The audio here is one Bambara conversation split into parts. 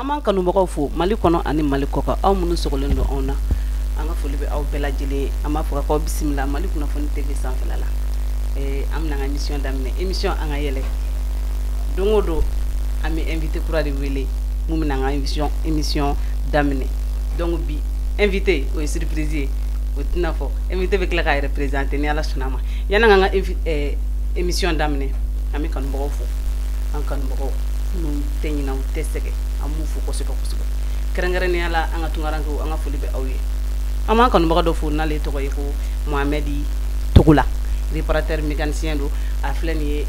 An b'an kanubagaw fo Mali kɔnɔ ani Mali kɔkan, aw minnu sɔgɔlen don anw na, an ka foli bɛ aw bɛɛ lajɛlen. An b'a fɔ k'aw bisimila Mali kunnafoni TV sanfɛla la. An bɛna an ka émission daminɛ, émission An ka yɛlɛ. Don o don an bɛ invité kura de wele mun bɛna an ka émission daminɛ. Donc bi invité, o ye surprise ye, o tɛna fɔ, invité bɛ tila k'a yɛrɛ présenter ni Ala sɔnna a ma. Yanni an ka émission daminɛ, an bɛ kanubagaw fo, an kanubagaw minnu tɛ ɲinɛ, u tɛ sɛgɛn, an b'u fo kosɛbɛ kosɛbɛ, kɛrɛnkɛrɛnnenya la an ka tunkarankew, an ka foli bɛ aw ye. An b'an kanubaga dɔ fo n'ale tɔgɔ ye ko Mohamɛdi Togola, réparateur mécanicien don. A filɛ nin ye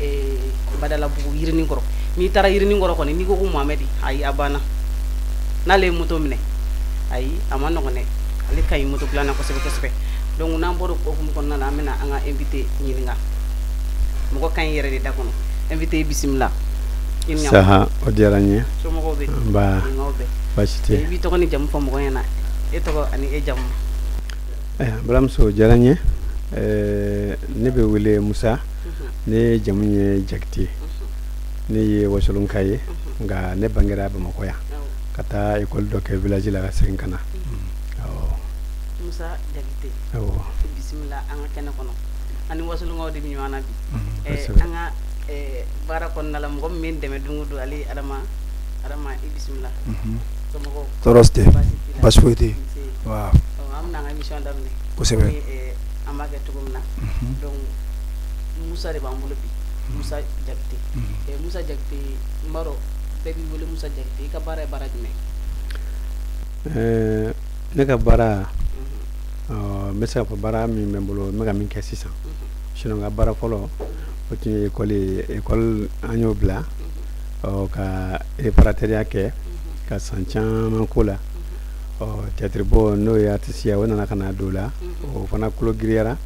Badalabugu Yirinin kɔrɔ. N'i taara Yirinin kɔrɔ kɔni, n'i ko ko Mohamɛdi, ayi, a banna. N'ale ye moto minɛ, ayi, a ma nɔgɔn dɛ, ale ka ɲi moto dilan na kosɛbɛ kosɛbɛ. Donc n'an bɔra o hukumu kɔnɔna la, an bɛna an ka invité ɲininka. Mɔgɔ ka ɲi yɛrɛ de da kɔnɔ. Invité, bisimila. Saha, o diyara n ye. Somɔgɔw bɛ? Nba. Baasi tɛ. I b'i tɔgɔ ni jamu fɔ mɔgɔ ɲɛna, e tɔgɔ ani e jamu. Balimamuso, o diyara n ye. Ne bɛ wele Musa, ne jamu ye Jakite, ne ye Wasolonka ye, nka ne bangera Bamakɔ yan ka taa école dɔ kɛ village la ka segin ka na. Awɔ. Musa Jakite. Awɔ. Bisimila an ka kɛnɛ kɔnɔ. Ani Wasolonkaw de bɛ ɲɔgɔn na bi. An ka baara kɔnɔna la, mɔgɔ min bɛ n dɛmɛ don o don, ale ye Adama. Adama, i bisimila. Somɔgɔw? Tɔɔrɔ si tɛ, baasi foyi tɛ yen. An bɛna an ka émission daminɛ. Kosɛbɛ. An b'a kɛ cogo min na, donc Musa de b'an bolo bi, Musa Jakite. Musa Jakite, n b'a dɔn bɛɛ b'i wele Musa Jakite. I ka baara ye baara jumɛn? Ne ka baara, n bɛ se k'a fɔ baara min bɛ n bolo, n bɛ ka min kɛ sisan. Sinon n ka baara fɔlɔ, o tun ye école ye. École, an y'o bila ka réparateur kɛ ka san caman ko la. Théâtre bɔ, n'o ye artiste ye, o nana ka na don o la, o fana kolo giriyara.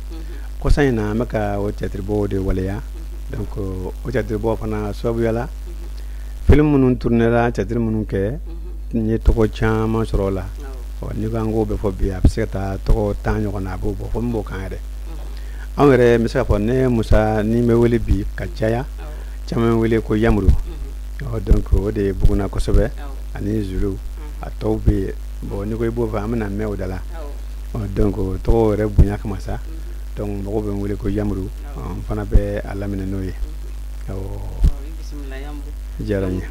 Kɔsa in na, an bɛ ka o théâtre bɔ de waleya. Donc o théâtre bɔ fana sababuya la, film minnu tourné la, théâtre minnu kɛ, n ye tɔgɔ caman sɔrɔ o la. N'i ko an k'o bɛ fɔ bi, a bɛ se ka taa tɔgɔ 10 ɲɔgɔn na, a b'o bɔ fo min b'o kan yɛrɛ. Anw yɛrɛ, n bɛ se k'a fɔ ne Musa ni bɛ wele bi ka caya, caman bɛ wele ko Yamuru. Donc o de ye buguna kosɛbɛ ani Zulu, a tɔw bɛ yen. Bon, n'i ko i b'o fɔ, an bɛna mɛn o da la. Donc tɔgɔ yɛrɛ bonya kama sa, donc mɔgɔw bɛ n wele ko Yamuru, n fana bɛ a laminɛ n'o ye. Awɔ. I bisimila Yamuru. Diyara n ye.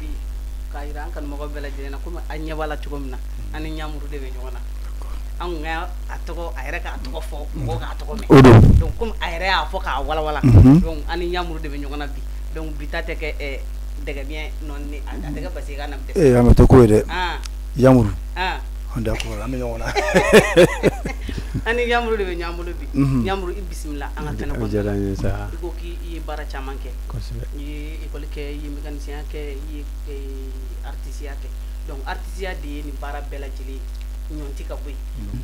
K'a jira an kanubagaw bɛɛ lajɛlen na, komi an ɲɛ b'a la cogo min na, an ni Ɲamuru de bɛ ɲɔgɔn na. An kun ka a tɔgɔ, a yɛrɛ k'a tɔgɔ fɔ, mɔgɔw k'a tɔgɔ mɛn. O don. Donc komi a yɛrɛ y'a fɔ k'a walawala, donc an ni Ɲamuru de bɛ ɲɔgɔn na bi. Donc bi ta tɛ kɛ dɛgɛbiɲɛ nɔɔni, a tɛ kɛ basi ye k'a na bɛ dɛsɛ. Ee, a ma to ko ye dɛ. Yamuru. D'accord, an bɛ ɲɔgɔn na. An ni Ɲamuru de bɛ ɲɔgɔn bolo bi. Ɲamuru, i bisimila an ka kɛnɛ kɔnɔ. O diyara n ye sa. I ko k'i ye baara caman kɛ. Kosɛbɛ. I ye école kɛ, i ye mécanicien kɛ, i ye artiste kɛ. Donc artiste de ye nin baara bɛɛ lajɛlen ye, ɲɔnti ka bɔ yen.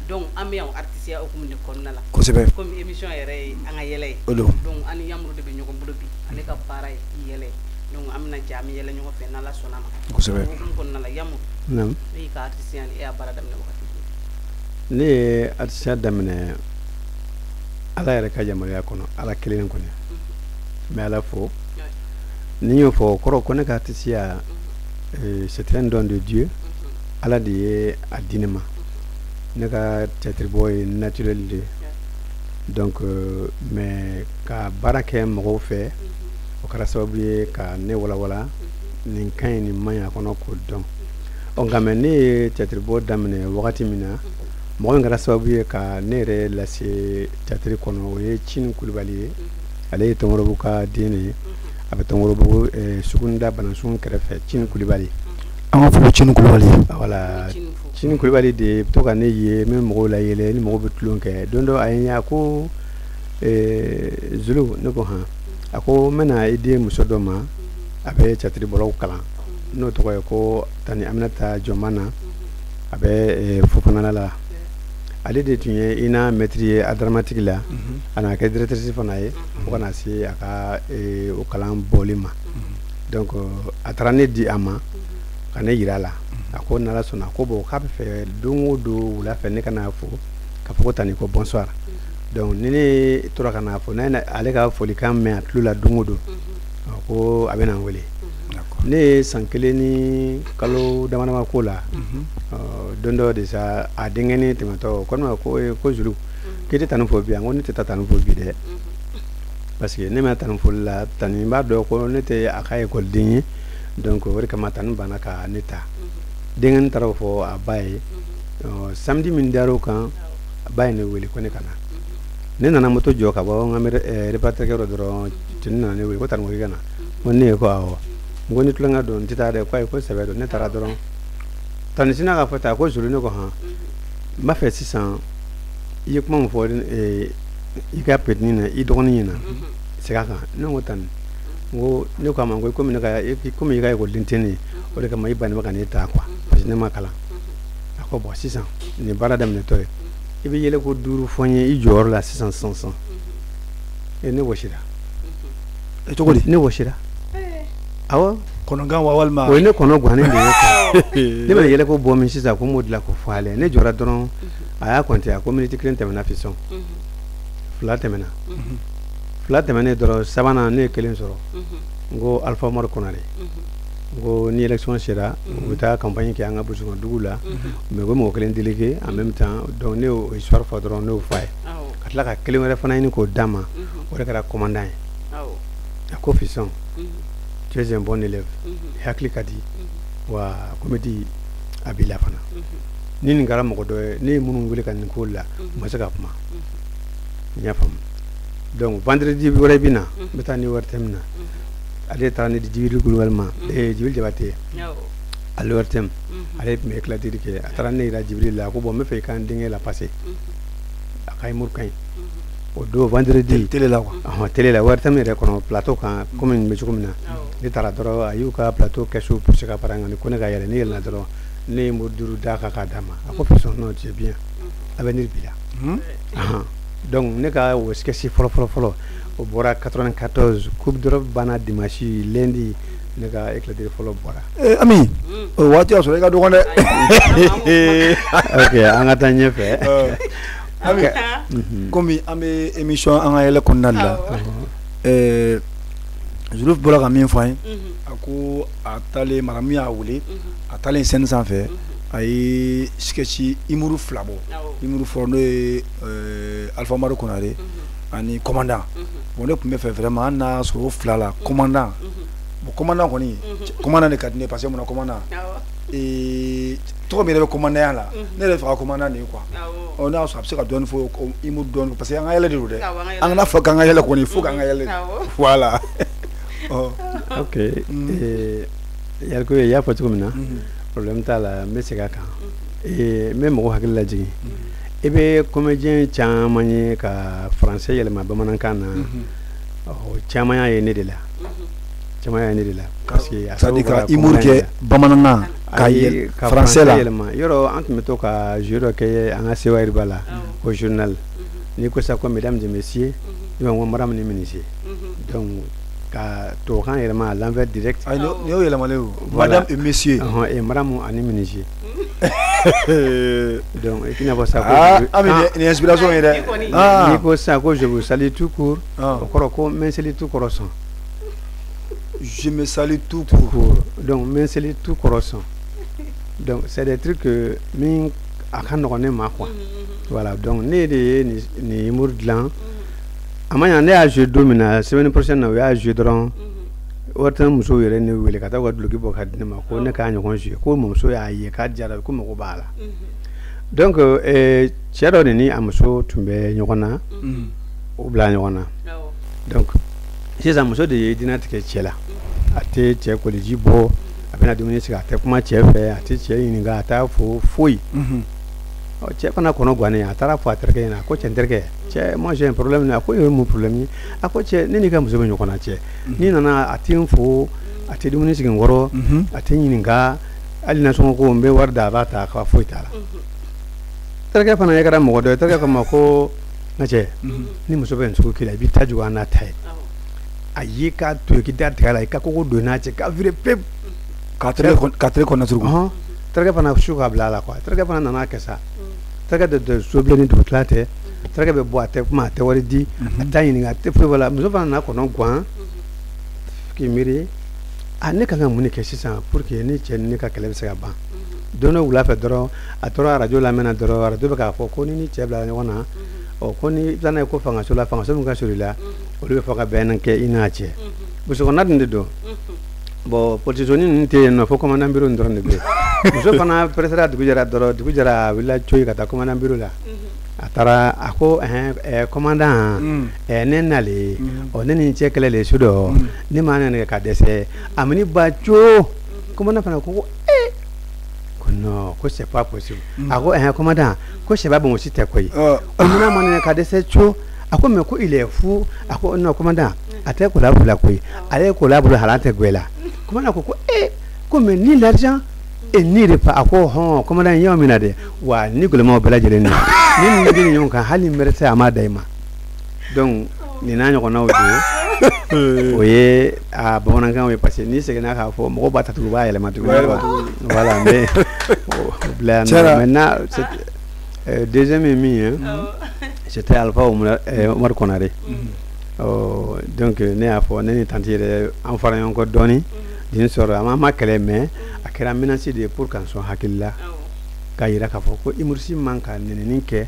Donc an bɛ yan artiste hukumu de kɔnɔna la. Kosɛbɛ. Komi émission yɛrɛ ye an ka yɛlɛ ye. O don. Donc an ni Ɲamuru de bɛ ɲɔgɔn bolo bi. Ale ka baara ye yɛlɛ ye. Donc an bɛna jɛ, an bɛ yɛlɛ ɲɔgɔn fɛ n'Ala sɔnna a ma. Kosɛbɛ. O hukumu kɔnɔna la, Ɲamuru. Naamu. E y'i ka artiste, e y'a baara daminɛ wagati jumɛn? Ne ye artiste daminɛ Ala yɛrɛ ka yamaruya kɔnɔ, Ala kelen kɔni. N bɛ Ala fo. Ni n y'o fɔ, o kɔrɔ ko ne ka artiste, c'est un don de Dieu. Ala de ye a di ne ma. Ne ka théâtre bɔ ye naturel de ye. Donc mais ka baara kɛ mɔgɔw fɛ, o kɛra sababu ye ka ne walawala nin ka ɲi, nin man ɲi a kɔnɔ, k'o dɔn. Ɔ nka mais ne ye théâtre bɔ daminɛ wagati min na, mɔgɔ min kɛra sababu ye ka ne yɛrɛ lase théâtre kɔnɔ, o ye Cini Kulubali ye. Ale ye Tɔnkɔrɔbugu ka den de ye. A bɛ Tɔnkɔrɔbugu Sugunda Banasun kɛrɛfɛ, Cini Kulubali. An b'a fɔ ko Cini Kulubali. Voilà, Cini Kulubali de bɛ to ka ne ye, n bɛ mɔgɔw layɛlɛ ni mɔgɔw bɛ tulon kɛ. Don dɔ a ye n ye, a ko Zulu, ne ko han. A ko n bɛna i di muso dɔ ma, a bɛ théâtre bɔlaw kalan, n'o tɔgɔ ye ko Tani Aminata Jɔnmana, a bɛ Fofanala la. Ale de tun ye INA maître ye art dramatique la, a nana kɛ directrice fana ye fo ka na se a ka o kalan bɔli ma. Donc a taara ne di a ma ka ne yira a la. A ko n'Ala sɔnna, ko bon, k'a bɛ fɛ don o don wula fɛ ne ka n'a fo k'a fɔ ko Tani ko bonsoir. Donc ni ne tora ka n'a fo, n'a ale ka folikan mɛn a tulo la don o don, ko a bɛ na n wele. Ne ye san 1 ni kalo dama dama ko la. Don dɔ de sa a denkɛnin tɛmɛtɔ ko ne ma ko ko Zulu k'i tɛ tanu fɔ bi yan, ko ne tɛ taa tanu fɔ bi dɛ, parce que ne ma tanu fɔli la, tanu b'a dɔn ko ne tɛ a ka ekɔliden ye, donc o de kama tanu banna ka ne ta. Denkɛnin taara o fɔ a ba ye. Samedi min dar'o kan, a ba ye ne wele ko ne ka na. Ne nana moto jɔ ka bɔ n ka répartiteur yɔrɔ dɔrɔn, cɛnin nana ne wele ko tanu ko k'i ka na. Ko ne ye ko awɔ. N ko ni tulonkɛ don n tɛ taa dɛ, ko ayi ko sɛbɛ don. Ne taara dɔrɔn, tani sinna k'a fɔ tan ko Zulu, ne ko han, n b'a fɛ sisan i ye kuma min fɔ i ka petini na i dɔgɔnin ɲɛna, segin a kan. Ne ko tani, n ko ne ko a ma ko komi ne ka komi i ka ekɔliden tɛ ne ye, o de kama i bannen bɛ ka ne ta quoi, parce que ne ma kalan. A ko bon sisan nin baara daminɛtɔ ye, i bɛ yɛlɛ ko 5 fɔ n ye i jɔyɔrɔ la sisan sisan sisan. Ne wɔsira. Cogo di? Ne wɔsira. Awɔ. Kɔnɔgan wa walima? O ye ne kɔnɔ gannen de ye quoi. Ne bɛna yɛlɛ ko bɔ min sisan ko n b'o dilan k'o fɔ ale ye. Ne jɔra dɔrɔn, a y'a compter, a ko minute 1 tɛmɛna fisɔn. 2 tɛmɛna. 2 tɛmɛnen dɔrɔn, sabanan ne ye 1 sɔrɔ. N ko Alpha Umaru Konare. N ko ni élection sera, u bɛ taa campagne kɛ an ka brousse kɔnɔ dugu la. Mais u bɛ mɔgɔ 1 délégué en même temps, donc ne y'o histoire fɔ dɔrɔn, ne y'o fɔ a ye. Ka tila ka 1 wɛrɛ fana ɲini k'o d'a ma, o de kɛra commandant ye. A ko fisɔn, tu es un bon élève, i hakili ka di, wa comédie a b'i la fana. Ni nin kɛra mɔgɔ dɔ ye, ne ye minnu wele ka nin ko la, u ma se ka kuma. I y'a faamu. Donc vendredi wɛrɛ bɛ na, n bɛ taa ni wari tɛ min na. Ale taara ne di Djibril Kulubali ma, Djibril Jabate. Ale wari tɛ, ale tun bɛ éclairci kɛ. A taara ne yira Djibril la, a ko bon n bɛ fɛ i ka n denkɛ la passer. A ka humour ka ɲi. O don vendredi télé la quoi. Ɔhɔn, télé la, wari tɛ min yɛrɛ kɔnɔ plateau kan, komi nin bɛ cogo min na. Ne taara dɔrɔn, a y'u ka plateau kɛsu pousser ka fara n kan, ko ne ka yɛlɛ. Ne yɛlɛnna dɔrɔn, ne ye mot 5 d'a kan k'a d'a ma. A ko fisɔn, non tu es bien, avenir b'i la. Donc ne ka o sketch fɔlɔ fɔlɔ fɔlɔ, o bɔra 94, Coupe d'Europe banna dimanche, lundi ne ka éclairci fɔlɔ bɔra. Ami, o waati y'a sɔrɔ i ka dɔgɔn dɛ. Ok, an ka taa ɲɛfɛ. Ami, komi an bɛ émission an ka yɛlɛ kɔnɔna de la, Zulu bɔra ka min fɔ an ye, a ko a taalen madame y'a wele, a taalen scène sanfɛ, a ye sketch humour 2 bɔ. Humour fɔlɔ n'o ye Alpha Umaru Konare ani commandant. Bon ne tun bɛ fɛ vraiment hali n'a y'a sɔrɔ o 2 la commandant. Bon commandant kɔni, commandant de ka di ne ye, parce que mun na commandant? Tɔgɔ min yɛrɛ bɛ commandant la, ne yɛrɛ fɛ ka commandant de ye quoi. Ɔ n'a y'a sɔrɔ a bɛ se ka dɔɔnin fɔ humour dɔɔnin, parce que an ka yɛlɛ de don dɛ. An kana fɔ k'an ka yɛlɛ kɔni, fo k'an ka yɛlɛ. Voilà. Ok. Yariko i y'a fɔ cogo min na, problème t'a la, n bɛ segin a kan. N bɛ mɔgɔw hakili lajigin. I bɛ comédien caman ye ka français yɛlɛma bamanankan na. Ɔ caman y'a ye ne de la. Caman y'a ye ne de la. Parce que a c'est-à-dire ka humour kɛ bamanankan ka yɛlɛ français la. Yɛlɛma. Yɔrɔ an tun bɛ to ka jeu dɔ kɛ an ka Sewayiriba la, ko journal. N'i ko sisan ko mesdames et messieurs, i b'a fɔ ko madame ni monsieur. Donc ka tubabukan yɛlɛma à l'envers direct. Ayi, nin y'o yɛlɛmalen o. Madame et monsieur. Ɔhɔn, et madame ani monsieur. Donc i n'a fɔ sisan ko Ami, nin inspiration ye dɛ. N'i ko sisan ko je vous salue tout court, o kɔrɔ ko n bɛ seli tout kɔrɔ sɔn. Je me salue tout court. Donc n bɛ seli tout kɔrɔ sɔn. Donc c'est des trucs que min a ka nɔgɔn ne ma quoi. Voilà, donc ne de ye nin humour dilan. A ma ɲa, ne y'a joué don min na, semaine prochaine na u y'a joué dɔrɔn, ORTM musow yɛrɛ ne wele ka taa u ka duloki bɔ ka di ne ma ko ne k'a ɲɔgɔn joué, ko muso y'a ye k'a diyara ko mago b'a la. Donc cɛ dɔ de ni a muso tun bɛ ɲɔgɔn na, u bila ɲɔgɔn na. Donc sisan muso de ye dinɛ tigɛ cɛ la, a tɛ cɛ koliji bɔ, a bɛna dumuni sigi, a tɛ kuma cɛ fɛ, a tɛ cɛ ɲininka, a t'a fo foyi. Cɛ fana kɔnɔ gannen, a taara fɔ a terikɛ ɲɛna, ko cɛ n terikɛ, cɛ moi j'ai un problème. A ko e ye mun problème ye? A ko cɛ, ne n'i ka muso bɛ ɲɔgɔn na cɛ, n'i nana a tɛ n fo, a tɛ dumuni sigi n kɔrɔ, a tɛ n ɲininka, hali nasɔngɔ ko n bɛ wari da a b'a ta, k'a foyi t'a la. Terikɛ fana ye kɛra mɔgɔ dɔ ye, terikɛ ko n ma ko n ka cɛ, ni muso bɛ nin sugu k'i la, i b'i ta juguya n'a ta ye. A ye k'a to yen, k'i da tigɛ a la, i ka koko don n'a cɛ, k'a viré pewu. K'a terikɛ kɔnɔ suruku. Terikɛ fana su ka bila a la quoi. Terikɛ fana nana kɛ sa. Terikɛ de so bilen ni dugutila tɛ. Terikɛ bɛ bɔ, a tɛ kuma, a tɛ wari di, a t'a ɲininka, a tɛ foyi la. Muso fana nana kɔnɔ gan k'i miiri, A ne ka kan ka mun de kɛ sisan pour que ne cɛ ni ne ka kɛlɛ bɛ se ka ban? Don dɔ wula fɛ dɔrɔn, a tora arajo lamɛnna dɔrɔn, arajo bɛ k'a fɔ ko ni cɛ bila ɲɔgɔn na, ɔ ko ni taa n'a ye ko fangaso la, fangaso min ka surun i la, olu bɛ fɔ ka bɛn kɛ i n'a cɛ. Muso kɔnɔna dun de don. Bon, police ninnu tɛ yen nɔ, fo commandant bureau dɔrɔn de bɛ yen. Muso fana pressera. Dugu jɛra dɔrɔn, dugu jɛra, a wulila coyi ka taa commandant bureau la. A taara, a ko: "Ɛhɛn, commandant, ne nalen, ɔ ne ni n cɛ kɛlɛ le su dɔ, ne ma nɛnɛ ka dɛsɛ, a mini ba co." Commandant fana ko: "Ee," ko non, ko c'est pas possible. A ko: "Ɛhɛn, commandant," ko sɛba bonbosi tɛ koyi. O munna ma nɛnɛ ka dɛsɛ co? A ko: "Mais ko il est fou." A ko: "Non, commandant, a tɛ kola bolo koyi, ale ye kola bolo, hali an tɛ gwɛ la." Commandant ko: "Ee," ko "mais ni l'argent et ni repas." A ko: "Hɔn, commandant, y'aw minɛ dɛ, wa ni gɛlɛmaw bɛɛ lajɛlen ni ni nin di ɲɔgɔn kan, hali médecin a m'a da i ma." Donc nin n'a ɲɔgɔnnaw don, o ye a bamanankan ye, parce que n'i seginna k'a fɔ, mɔgɔw b'a ta tugun, u b'a yɛlɛma tugun. Voilà, n bɛ o bila yan nɔ. Maintenant, deuxième ye min ye, c'était Alpha Oumar Konaré. Donc ne y'a fɔ, ne ni tantie yɛrɛ, an fara ɲɔgɔn kɔ dɔɔni d'une sorte, an ma kɛlɛ, mais a kɛra menace de ye pour k'an sɔn hakili la, k'a yira k'a fɔ ko humoriste man ka nɛnini kɛ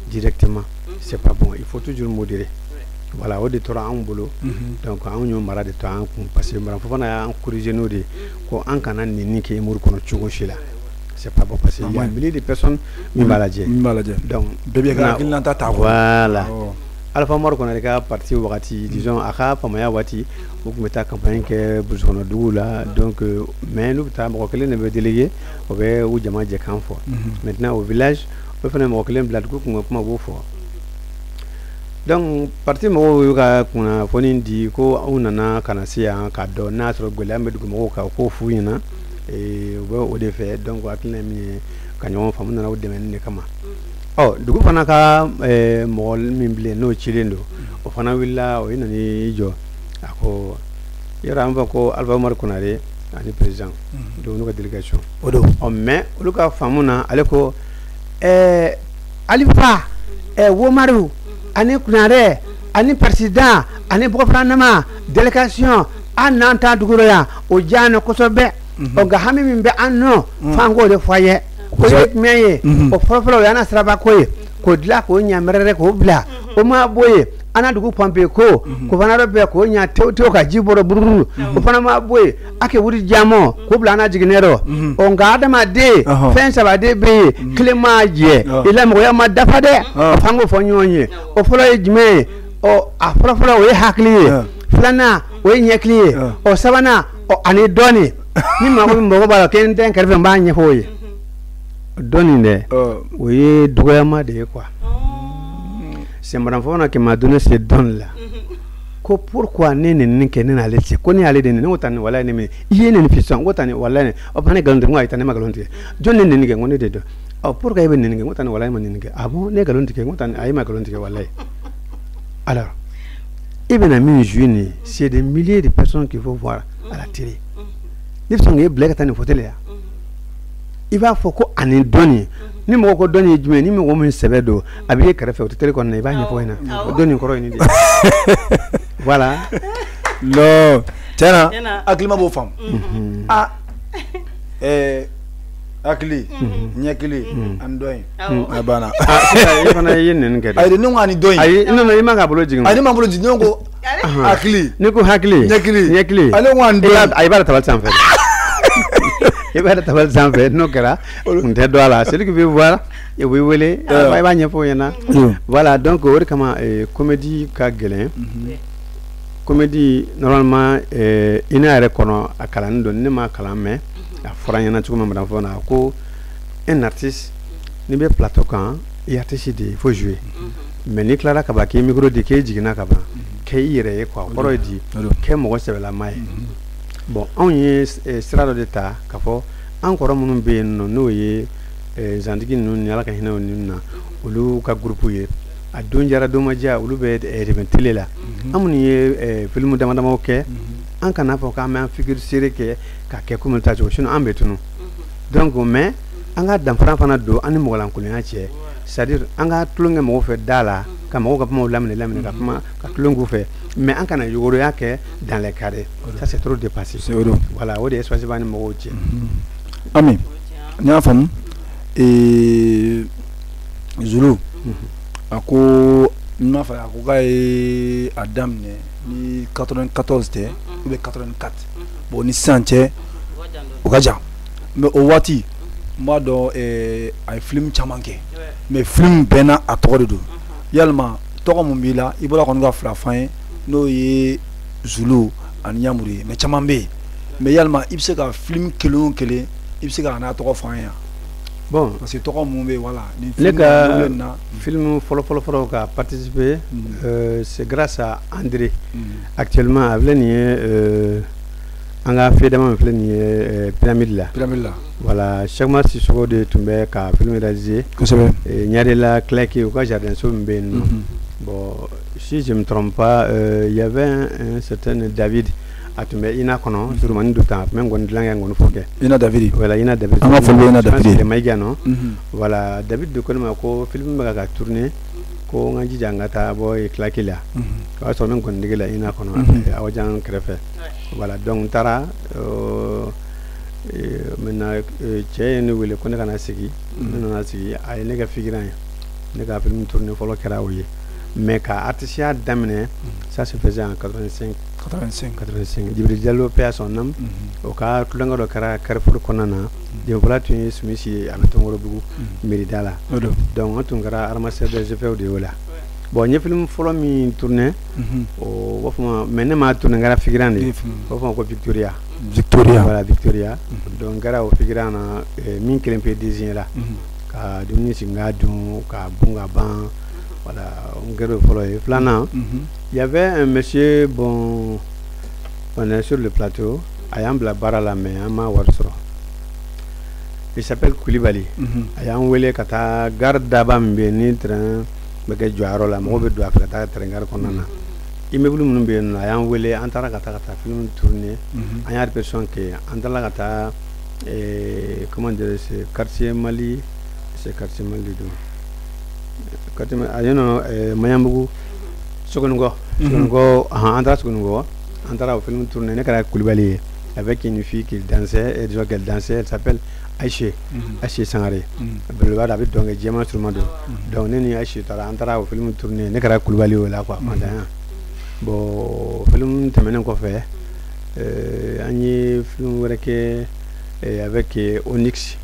directement, c'est pas bon, il faut toujours modérer. Voilà, o de tora anw bolo. Donc anw y'o mara de to an kun, parce que Maram Fofana y'an corriger n'o de ye, ko an kana nɛnini kɛ humour kɔnɔ cogo si la, c'est pas bon, parce que il y a un millier de personnes min b'a lajɛ. Min b'a lajɛ. Donc bɛɛ b'i ka hakilinata t'a kɔnɔ. Voilà, Alpha Umaru Konaré ka parti wagati, disons a ka faamaya waati, u tun bɛ taa campagne kɛ brousse kɔnɔ duguw la. Donc mais n'u bɛ taa, mɔgɔ kelen de bɛ délégué, o bɛ u jama jɛ kan fɔ. Maintenant, au village, o fana mɔgɔ kelen bila dugu kun ka kuma, b'o fɔ. Donc parti mɔgɔw y'u ka kunnafoni di ko anw nana ka na se yan k'a dɔn n'a sɔrɔ gɛlɛya bɛ dugu mɔgɔw kan, k'o f'u ɲɛna. U bɛ o de fɛ. Donc hakilina ye min ye, ka ɲɔgɔn faamu, nana o dɛmɛni de kama. Ɔ dugu fana ka mɔgɔ min bilen n'o cilen don, o fana wulila, o ye nan'i jɔ, a ko yɔrɔ an fɔ ko Alpha Umaru Konaré ani président, donc n'u ka délégation. O don. Ɔ mais olu ka faamu na, ale ko: "Alifa Womaru ani Konaré ani président ani Bɔgɔfiranama délégation, an n'an ta dugu rɔ yan, o diyara n ye kosɛbɛ. Ɔ nka hami min bɛ an nɔ, f'an k'o de fɔ a ye. O ye jumɛn ye? O fɔlɔfɔlɔ, o y'an ka siraba ko ye, k'o dilan k'o ɲa mɛrɛrɛ k'o bila. O ma bɔ yen, an na dugu pɔnpe ko k'o fana dɔ bɛn k'o ɲa tewu tewu ka ji bɔrɔ bururu, o fana ma bɔ yen, a kɛ wuri jamɔ k'o bila an na jiginɛ rɔ. Ɔ nka adamaden, fɛn saba de bɛ yen, kelen ma jɛ i la, mɔgɔya ma dafa dɛ, o f'an k'o fɔ ɲɔgɔn ye. O fɔlɔ ye jumɛn ye? Ɔ a fɔlɔfɔlɔ, o ye hakili ye. Filanan, o ye ɲɛkili ye. Ɔ sabanan, ɔ ani dɔɔni. Ni mɔgɔ min mago b'a la, kɛ n tɛ n kɛrɛfɛ, n b'a ɲɛfɔ o ye dɔɔni dɛ. O ye dɔgɔyama de ye quoi. C'est Madame Fofana qui m'a donné ce don là, ko pourquoi ne nin kɛ, ne n'ale cɛ, ko ne y'ale de nɛni. Ne ko tan ni walayi, ne minɛ i ye nin fi sisan. N ko tan ni walayi, ne o fana ne nkalon tigɛ. N ko ayi tan, ne ma nkalon tigɛ. Jɔn ne nɛni kɛ? N ko ne de don. Ɔ pourquoi e bɛ nɛni kɛ? N ko tan ni walayi, ma nɛni kɛ. Ah bon, ne ye nkalon tigɛ? N ko tan, ayi, ma nkalon tigɛ walayi. Alors i bɛna min jouer nin ye, c'est des milliers de personnes qu'il faut voir à la télé. Ne bɛ sɔn k'e bila ka taa nin fauteuil la yan, i b'a fɔ ko ani dɔnni. Ni mɔgɔ ko dɔnni ye jumɛn, ni mɔgɔ min sɛbɛ don, a b'i kɛrɛfɛ, o tɛ télé kɔnɔna, i b'a ɲɛfɔ o ɲɛna, o dɔnni kɔrɔ ye nin de ye. Voilà. Non, tiɲɛna, hakilima b'o faamu. A hakili, ɲɛkili ani dɔn in, a banna. Sisan i fana ye nɛni kɛ dɛ. Ayi, ne ko ani dɔn in. Ayi, non non, i ma k'a bolo jigin. Ayi, ne ma bolo jigin, ne ko hakili. Ne ko hakili. Ɲɛkili. Ɲɛkili. Ale ko ani dɔn in. I b'a tabali sanfɛ, i b'a tabali sanfɛ, n'o kɛra kun tɛ dɔn a la. Celui qui veut voir, i b'i wele, i b'a ɲɛfɔ o ɲɛna. Voilà, donc o de kama comédie ka gɛlɛn. Comédie, normalement, INA yɛrɛ kɔnɔ, a kalanni don, ne ma kalan, mais a fɔra n ɲɛna cogo min, Madame Fofana a ko un artiste, n'i bɛ plateau kan, i artiste de ye, il faut jouer, mais n'i tilara ka ban, k'i micro di, k'e jiginna ka ban, kɛ i yɛrɛ ye quoi. O kɔrɔ ye di? Kɛ mɔgɔ sɛbɛlama ye. Bon, anw ye sira dɔ de ta k'a fɔ an kɔrɔ minnu bɛ yen nɔ, n'o ye zantigi ninnu ni Ala ka hinɛ ninnu na, olu ka groupe ye, a don jara don ma diya, olu bɛ dɛmɛ télé la. An minnu ye film dama damaw kɛ, an kana fɔ k'an bɛ an figure serré kɛ k'a kɛ komi ta cogo, sinon an bɛ tunu. Donc mais an ka danfara fana don an ni mɔgɔlankolonya cɛ, c'est à dire an ka tulon kɛ mɔgɔw fɛ da la, ka mɔgɔw ka kumaw laminɛ laminɛ, ka kuma ka tulon k'u fɛ. Mais an kana yogoroya kɛ dans les carrés, ça c'est trop dépassé. Voilà, o de ye espace b'an ni mɔgɔw cɛ. Ami, n y'a faamu. Zulu a ko n m'a fɔ, a ko k'a ye a daminɛ ni 94 tɛ ou bien 84. Bon, ni sisan cɛ o ka jan, mais o waati n b'a dɔn a ye film caman kɛ, mais film bɛɛ n'a a tɔgɔ de don. Yalima tɔgɔ mun b'i la? I bɔra kɔni ka fila f'an ye, n'o ye Zulu ani Ɲamuru ye, mais caman bɛ yen. Mais yalima i bɛ se ka film kelen o kelen, i bɛ se ka n'a tɔgɔ f'an ye yan? Bon, parce que tɔgɔ mun bɛ yen, voilà. Ni ne ka film fɔlɔ fɔlɔ fɔlɔ ka participer, c'est grâce à André. Actuellement a filɛ nin ye, an ka fedama min filɛ nin ye, Pyramide la. Pyramide la. Voilà, Cheick Sissoko de tun bɛ ka film réaliser. Kosɛbɛ. Ɲarela Claque, u ka jardin so min bɛ yen nɔ. Bon, si je me trompe pas, il y avait un certain David, a tun bɛ INA kɔnɔ, surumani dɔ ta, a tun bɛ ngɔni dilan kɛ, ngɔni fɔ kɛ. INA David. Voilà, INA David. An ka foli bɛ INA David. Maïga non. Voilà, David de ko ne ma ko film bɛ ka tourner, ko n ka jija n ka taa bɔ Claque la. O y'a sɔrɔ n bɛ ngɔni dege la INA kɔnɔ, Awajan kɛrɛfɛ. Voilà, donc n taara maintenant, cɛ ye ne wele ko ne ka na sigi. Ne nana sigi, a ye ne kɛ figurant ye. Ne ka film tourner fɔlɔ kɛra o ye. Mais ka artisiya daminɛ, ça se faisait en 85. 85. 85, Djibril Diallo, paix à son âme, o ka tulonkɛ dɔ kɛra Carrefour kɔnɔna na. Jɛnfɔla tun ye Sumisi ye, a bɛ Tɔnkɔrɔbugu Merida la. Donc an tun kɛra ramasseur des effets de y'o la. Bon, n ye film fɔlɔ min tourné, o b'a fɔ ma, mais ne m'a tourné, n kɛra figurant de ye. O b'a fɔ ma ko Victoria. Victoria. Voilà, Victoria. Donc n kɛra o figurant na, min kelen pe désigné la. Ka dumuni sigi, n k'a dun, ka bun ka ban. Voilà, n kɛra o fɔlɔ ye. Filanan, il y avait un monsieur, bon, on est sur le plateau, a y'an bila baara la, mais an ma wari sɔrɔ. Il s'appelle Koulibaly. A y'an wele ka taa gare daba min bɛ yen ni train bɛ kɛ jɔyɔrɔ la, mɔgɔw bɛ don a fɛ ka taa train gare kɔnɔna na. Immeuble minnu bɛ yen nɔ, a y'an wele, an taara ka taa film tourner. An y'a répétition kɛ, an taara ka taa, comment dire, c'est quartier Mali, c'est quartier Mali de don. Quartier a yen nɔ, Maɲanbugu, Sogonikɔ, Sogonikɔ, an taara Sogonikɔ, an taara o film tourner. Ne kɛra Kulibali ye avec une fille qui dansait, et disons qu'elle dansait, elle s'appelle Aïché, Aïché Sangaré. Belebele a bɛ dɔn kɛ, jɛman suruma don. Donc ne ni Aïché taara, an taara o film tourner, ne kɛra Kulibali o la quoi, fantanya. Bon, film tɛmɛnen kɔfɛ, an ye film wɛrɛ kɛ avec Onyx.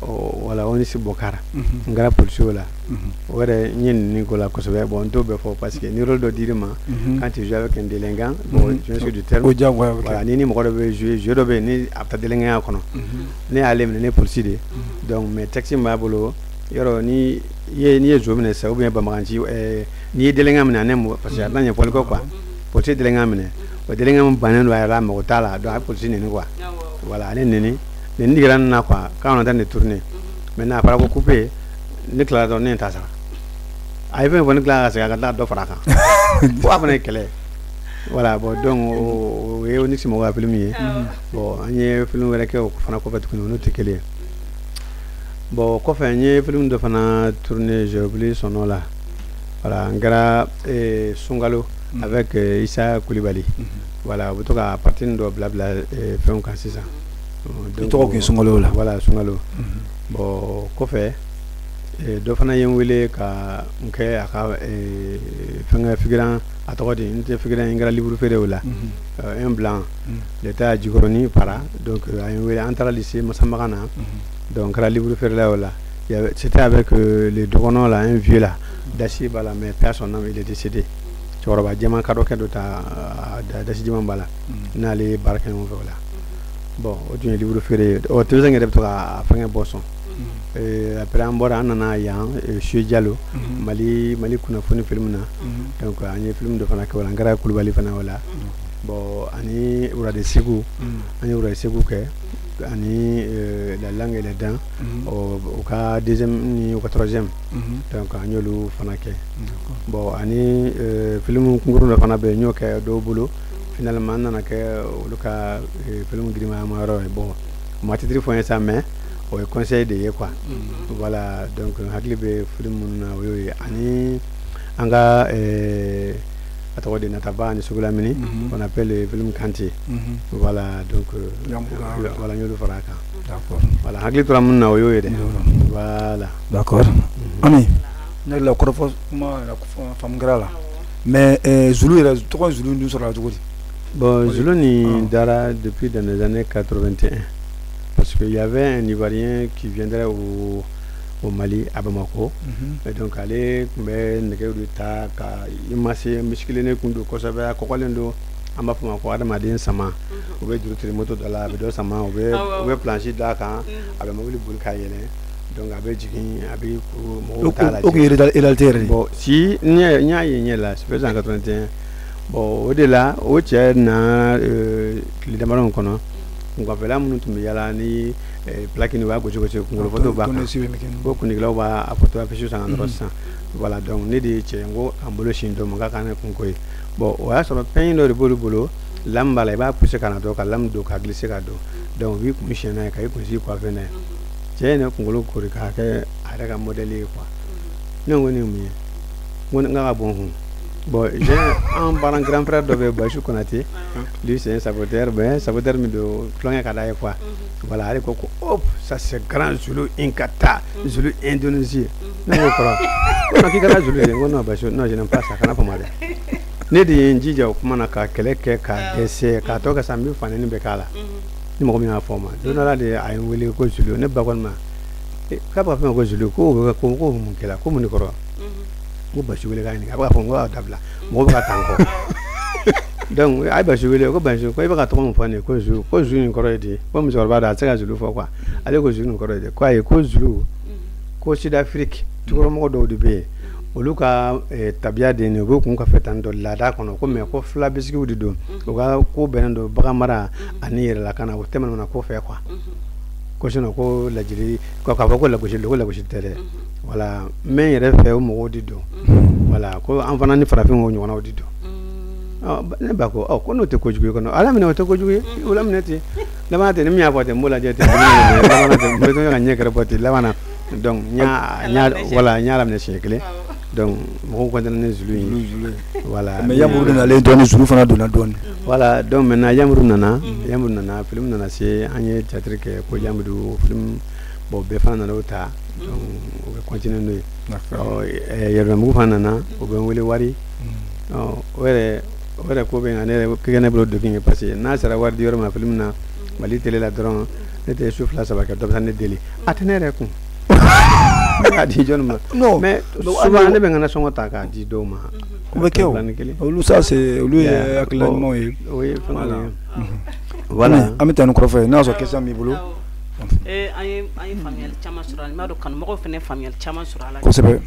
Voilà, Onyx Bokara. N kɛra policier o la. O yɛrɛ n ye nin ko la kosɛbɛ. Bon, n t'o bɛɛ fɔ parce que ni rôle dɔ dir'i ma, quand tu joues avec un délinquant, bon, je suis du terme. O diyagoya. Voilà, ni mɔgɔ dɔ bɛ jouer, jeu dɔ bɛ yen ni a bɛ taa délinquant kɔnɔ. Ne y'ale minɛ, ne ye policier de ye. Donc mais texte min b'a bolo, yɔrɔ ni i ye n'i ye zo minɛ sisan ou bien banbaganci, n'i ye délinquant minɛ, ne mɔgɔ, parce que a tɛna ɲɛfɔli kɛ quoi. Policier délinquant minɛ. O délinquant min bannen don a yɛrɛ la, mago t'a la, donc a ye policier neni quoi. Voilà, ale neni. Neni digira ne na quoi, quand on est en train de tourner. Maintenant a fɔra ko couper, ne tilala dɔrɔn, ne ye n ta sara. A ye fɛn fɔ, ne tilala ka segin a ka taa dɔ fara a kan. Fo a fana ye kɛlɛ. Voilà, bon, donc o ye Onyx mɔgɔw ka film ye. Bon, an ye film wɛrɛ kɛ o fana kɔfɛ tuguni, olu tɛ kelen ye. Bon, kɔfɛ n ye film dɔ fana tourné, j'ai oublié son nom là. Voilà, n kɛra Sunkalo avec Issa Coulibaly. Voilà, u bɛ to ka partie dɔ bila bila fɛnw kan sisan. I tɔgɔ tun ye Sunkalo la. Voilà, Sunkalo. Bon, kɔfɛ dɔ fana ye n wele ka n kɛ a ka fɛnkɛ figurant, a tɔgɔ di, n tɛ figurant, n kɛra livre feere o la. Un blanc, il était à Djikoroni Para, donc a ye n wele, an taara lycée Masamagan na. Donc n kɛra livre feerela o la. C'était avec le dɔgɔnɔ là, un vieux là, dasi b'a la, mais paix à son âme, il est décédé. Cɛkɔrɔba jɛman kadɔkɛ dɔ ta, dasi jɛman b'a la. N'ale ye baara kɛ ɲɔgɔn fɛ o la. Bon, o tun ye livre feere ye. Ɔ, télévision yɛrɛ bɛ to ka fɛngɛ bɔ sɔn. Après an bɔra, an nana yan, Suye Jalo, Mali kunnafoni film na. Donc an ye film dɔ fana kɛ o la, n kɛra Kulubali fana o la. Bon, ani Wurade Segu, an ye Wurade Segu kɛ ani La langue et les dents, o ka deuxième ni o ka troisième. Donc an y'olu fana kɛ. Bon, ani film kunkurun dɔ fana bɛ yen, n y'o kɛ dɔw bolo. Finalement an nana kɛ olu ka film girinma yɔrɔ ye. Bon, o ma titre fɔ n ye sa, mais o ye conseil de ye quoi. Voilà, donc n hakili bɛ film minnu na, o y'o ye. Ani an ka A tɔgɔ de Nataba ani Sugulamini, on appelle le film Kanté. Voilà, donc voilà, n y'olu fara a kan. Voilà, hakili tora mun na, o y'o ye dɛ. Voilà. D'accord. Ami, ne la kɔrɔfɔ kuma yɛrɛ faamu kɛra la. Mais Zulu yɛrɛ, tɔgɔ Zulu dun sɔrɔla cogo di? Bon, Zulu ni dara depuis dans les années 81. Parce qu'il y avait un Ivoirien qui viendrait au Mali, à Bamako. Et donc, ale tun bɛ nɛgɛw de ta ka i ma se misikilen kun don kosɛbɛ, a kɔgɔlen don, an b'a fɔ ma ko adamaden sama. U bɛ juru tiri moto dɔ la, a bɛ dɔ sama, u bɛ planche d'a kan, a bɛ mobili boli ka yɛlɛn. Donc a bɛ jigin, a bɛ kuru, mɔgɔw t'a lajɛ. O kun ye réalité yɛrɛ de ye. Bon, si n y'a ye ɲɛ la, c'est en 81. Bon, o de la, o cɛ na tile damadɔ in kɔnɔ, kunkanfɛla minnu tun bɛ yala ni plaque ni u b'a gosi gosi, kunkolo photo b'a kan, ko kundigilaw b'a photo affiche san dɔrɔn sisan. Voilà, donc ne de ye cɛ n ko k'an bolo sin dɔ ma k'a ka ne kunko ye. Bon, o y'a sɔrɔ fɛn dɔ de b'olu bolo, lame b'a la, i b'a pousser ka na dɔrɔn ka lame don ka glisser ka don. Donc u b'i kun siɲɛ n'a ye, ka i kunsigi coiffé n'a ye. Cɛ ye ne kunkolo kori k'a kɛ a yɛrɛ ka modèle ye quoi. Ne ko nin ye mun ye? N ko n ka bɔ n kun. Bon, j'ai un parent, grand frère dɔ bɛ Bayisu Konate, lui c'est un saboteur, mais saboteur min don, tulonkɛ ka d'a ye quoi. Voilà, ale ko ko hop, ça c'est grand Zulu Inkata, Zulu Indonésie. Ne ko kɔrɔ, ko non, k'i kɛra Zulu ye. N ko non Bayisu, non, je n'aime pas ça, kana fɔ ma dɛ. Ne de ye n jija o kuma na ka kɛlɛ kɛ ka dɛsɛ k'a tɔ kɛ sa, n bɛ fanɛni bɛɛ k'a la. Ni mɔgɔ min y'a fɔ n ma don dɔ la de, a ye n wele ko Zulu. Ne ba ko ne ma k'a b'a fɔ ma ko Zulu, ko o bɛ ko ko mun kɛla, ko mun de kɔrɔ? N ko Basi wele k'a ɲininka, a bɛ k'a fɔ n ko a dabila, mɔgɔw bɛ ka taa n kɔ. Donc a ye Basi wele ko Basi, ko i bɛ ka tɔgɔ min fɔ nin ye, ko Zulu, ko Zulu nin kɔrɔ ye di? Ko musokɔrɔba don, a tɛ se ka Zulu fɔ quoi. Ale ko Zulu nin kɔrɔ ye di? Ko ayi, ko Zulu, ko Sud-Afrique tukɔrɔmɔgɔ dɔw de bɛ yen, olu ka tabiya de ye nin ye, u b'u kun kɔfɛ tan tɔ laada kɔnɔ ko, mais ko fila bisigiw de don, u ka ko bɛnnen don bagan mara ani yɛrɛlakana, o tɛ manamana ko fɛ quoi. Ko sinon ko lajili k'a fɔ ko lagosi ko lagosi tɛ dɛ. Voilà, n bɛ n yɛrɛ fɛ o mɔgɔw de don. Voilà, ko an fana ni farafin o ɲɔgɔnnaw de don. Ne ba ko ko n'o tɛ kojugu ye kɔnɔ, ala minɛ, o tɛ kojugu ye, o laminɛ ten, laban ten, ni min y'a fɔ ten, n b'o lajɛ ten, laban ten, n bɛ to ka ɲɛ kɛrɛ bɔ ten laban na. Donc n y'a voilà, n y'a laminɛ siɲɛ kelen. Donc mɔgɔw continué ni Zulu ye. Voilà. Mais Yamuru nalen dɔɔni, Zulu fana donna dɔɔni. Voilà, donc maintenant Yamuru nana, Yamuru nana, film nana se, an ye théâtre kɛ ko Yamuru film. Bon, bɛɛ fana nana o ta, donc o bɛ continuer n'o ye. Ɔ Yɛrɛdɔnbugu fana nana, o bɛ n wele wari. Ɔ o yɛrɛ ko bɛ na ne yɛrɛ kɛ ne bolo degun ye, parce que n'a sera wari di yɔrɔ ma film na Mali télé la dɔrɔn, ne tɛ su fila saba kɛ, dɔ bɛ taa ne deli, a tɛ ne yɛrɛ kun, ne k'a di jɔnni ma? Non. Mais souvent ne bɛ n ka nasɔngɔ ta k'a di dɔw ma. O bɛ kɛ, o olu, ça c'est olu ye hakilina ɲumanw ye. O ye fɛn ye. Voilà. An bɛ taa ni kɔrɔfɔ ye, n'a y'a sɔrɔ question b'i bolo. An ye faamuyali caman sɔrɔ a la, n b'a dɔn kanumɔgɔw fana ye faamuyali caman sɔrɔ a la. Kosɛbɛ.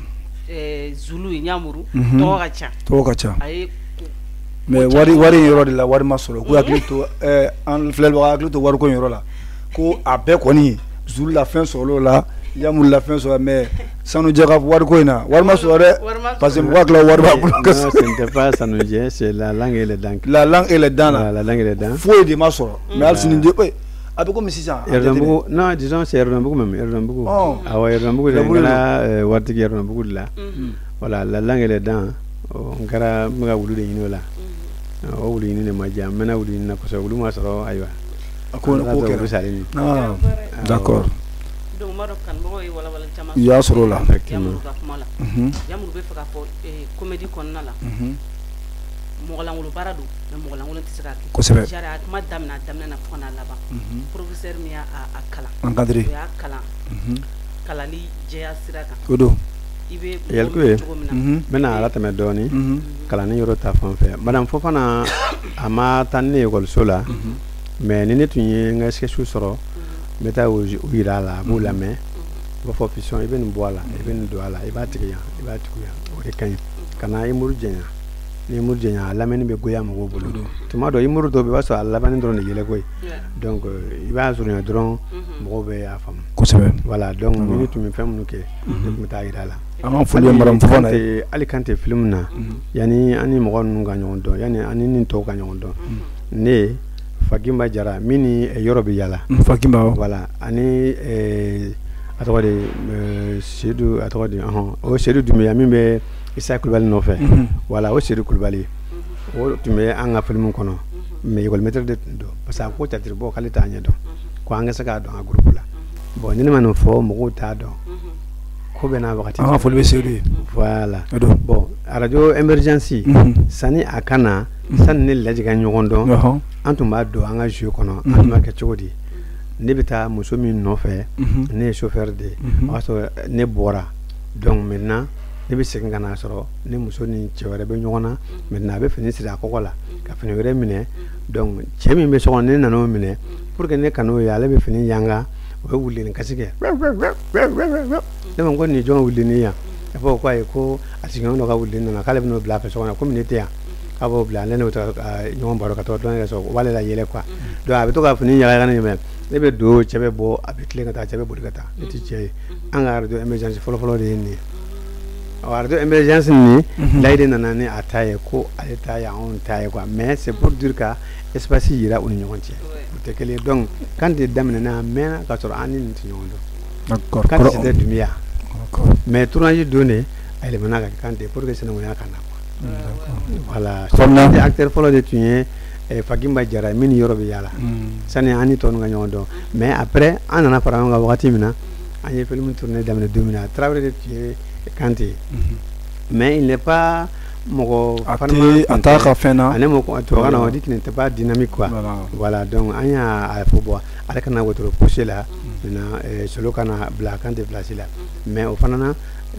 Zulu Ɲamuru tɔgɔ ka ca. Tɔgɔ ka ca. A ye. Mais wari wari in yɔrɔ de la, wari ma sɔrɔ, k'u hakili to an filɛbagaw hakili to wariko in yɔrɔ la, ko a bɛɛ kɔni Zulu la fɛn sɔrɔ o la, Yamuru la fɛn sɔrɔ, mais Sanujɛ ka wariko in na, wari ma sɔrɔ dɛ, parce que mɔgɔ hakili la wari b'a bolo. Non, ce n'était pas Sanujɛ, c'est la langue et les dents. La langue et les dents la. La langue et les dents. Foyi de ma sɔrɔ, mais hali sini de a bɛ komi sisan. Yɛrɛdɔnbugu, non, disons c'est Yɛrɛdɔnbugu même, Yɛrɛdɔnbugu. Awɔ, Yɛrɛdɔnbugu de, n kɛra waritigi Yɛrɛdɔnbugu de la. Voilà, la langue et les dents, n kɛra n bɛ ka wulu de ɲini o la. O wulu ɲini de ma diya, n mɛnna wulu ɲini na kosɛbɛ, wulu ma sɔrɔ, ayiwa. A ko ko kɛra. Salen. Ah, d'accord. Donc n b'a dɔn kanubagaw ye walawalali caman I y'a sɔrɔ o la. Yamuru ka kuma la. Yamuru bɛ fɛ k'a fɔ comédie kɔnɔna la, mɔgɔlankolon baara don, mais mɔgɔlankolon tɛ se k'a kɛ. Kosɛbɛ. Jari a kuma daminɛ, a daminɛ na fo ka n'a laban, professeur min y'a kalan, encadré, o y'a kalan kalali jɛya sira kan. O don. I bɛ Yaliku ye cogo min na. N bɛna ala tɛmɛ dɔɔni kalanni yɔrɔ ta fan fɛ. Madame Fofana, a ma taa ni ne ye ekɔliso la, mais ni ne tun ye n ka sketch sɔrɔ, n bɛ taa o yira a la, a b'o lamɛn, u b'a fɔ Fiston, i bɛ nin bɔ a la, i bɛ nin don a la, i b'a tigɛ yan, i b'a tugu yan, o de ka ɲi. Kana humour janya, ni humour janya, a lamɛnni bɛ goya mɔgɔw bolo. Tuma dɔ, humour dɔw bɛ yen, i b'a sɔrɔ a labanni dɔrɔn de yɛlɛko ye, donc i b'a surunya dɔrɔn, mɔgɔw bɛ a faamu. Kosɛbɛ. Voilà, donc ni ne tun bɛ fɛn minnu kɛ, ne tun bɛ taa yira a la. An ka foli bɛ madame Fofana ye. Hali kan tɛ film na, yanni an ni mɔgɔ ninnu ka ɲɔgɔn dɔn, yanni an ni nin tɔw ka ɲɔgɔn dɔn, ne Fagimba Jara min ni yɔrɔ bɛ yala. Fagimba. Voilà, ani a tɔgɔ de Seydou, a tɔgɔ de, ɔhɔn, o Seydou Dunbiya min bɛ Isa Kulubali nɔfɛ. Voilà, o Seydou Kulubali. O tun bɛ an ka film kɔnɔ, mais école maître de tun don, parce que a ko théâtre bɔ k'ale t'a ɲɛ dɔn, ko an ka se k'a dɔn an ka groupe la. Bon, ni ne ma nin fɔ, mɔgɔw t'a dɔn, ko bɛ n'a wagati. An ka foli bɛ Seydou ye. Voilà. Bon, radio Émergence, sani a ka na, sani ne Laji ka ɲɔgɔn dɔn, an tun b'a don an ka jeu kɔnɔ. An tun b'a kɛ cogo di? Ne bɛ taa muso min nɔfɛ, ne ye chauffeur de ye, o y'a sɔrɔ ne bɔra. Donc maintenant ne bɛ segin ka na sɔrɔ ne muso ni cɛ wɛrɛ bɛ ɲɔgɔn na. Maintenant a bɛ fini siri a kɔgɔ la ka fini wɛrɛ minɛ. Donc cɛ min bɛ so kɔnɔ, ne nan'o minɛ pour que ne kan'o ye, ale bɛ fini yanga, o bɛ wuluni kasi kɛ. Ne ma ko nin jɔn wuluni yan? A fɔ ko ayi, ko a sigiɲɔgɔn dɔ ka wuluni nana, k'ale bɛn'o bila a fɛ so kɔnɔ, komi ne tɛ yan, k'a b'o bila. Ale n'o taga ɲɔgɔn baro ka taa tulonkɛ kɛ so, o b'ale la yɛlɛ quoi. Donc a bɛ to ka fini yaga yaga ne ɲɛ, ne bɛ don, cɛ bɛ bɔ, a bɛ tilen ka taa, cɛ bɛ boli ka taa, ne tɛ cɛ ye. An ka radio Émergence fɔlɔ-fɔlɔ de ye nin ye. Radio Émergence nin, Layi de nana ni a ta ye, ko ale ta ye anw ta ye quoi. Mais c'est pour dire ka espace yira u ni ɲɔgɔn cɛ, u tɛ kelen ye. Donc Kante daminɛna, a mɛnna ka sɔrɔ an ni nin tɛ ɲɔgɔn dɔn. Kante, c'était Dunbiya, mais tournage don de a yɛlɛmana ka kɛ Kante pour que sinankunya ka na quoi. Voilà, acteur fɔlɔ de tun ye Fagimba Jara min ni yɔrɔ bɛ yaala, sani an ni tɔ ninnu ka ɲɔgɔn dɔn. Mais après an nana fara ɲɔgɔn kan wagati min na, an ye film tourné daminɛ don min na, Tarawele de tun ye Kante ye, mais il n'est pas mɔgɔ. A t'a ka fɛn na. Ale mɔgɔ tubabukan na, on dit qu'il n'était pas dynamique quoi. Voilà, donc an y'a fɔ bon, ale kana wotoro pousser la maintenant, Solo kana bila Kante place la. Mais o fana na,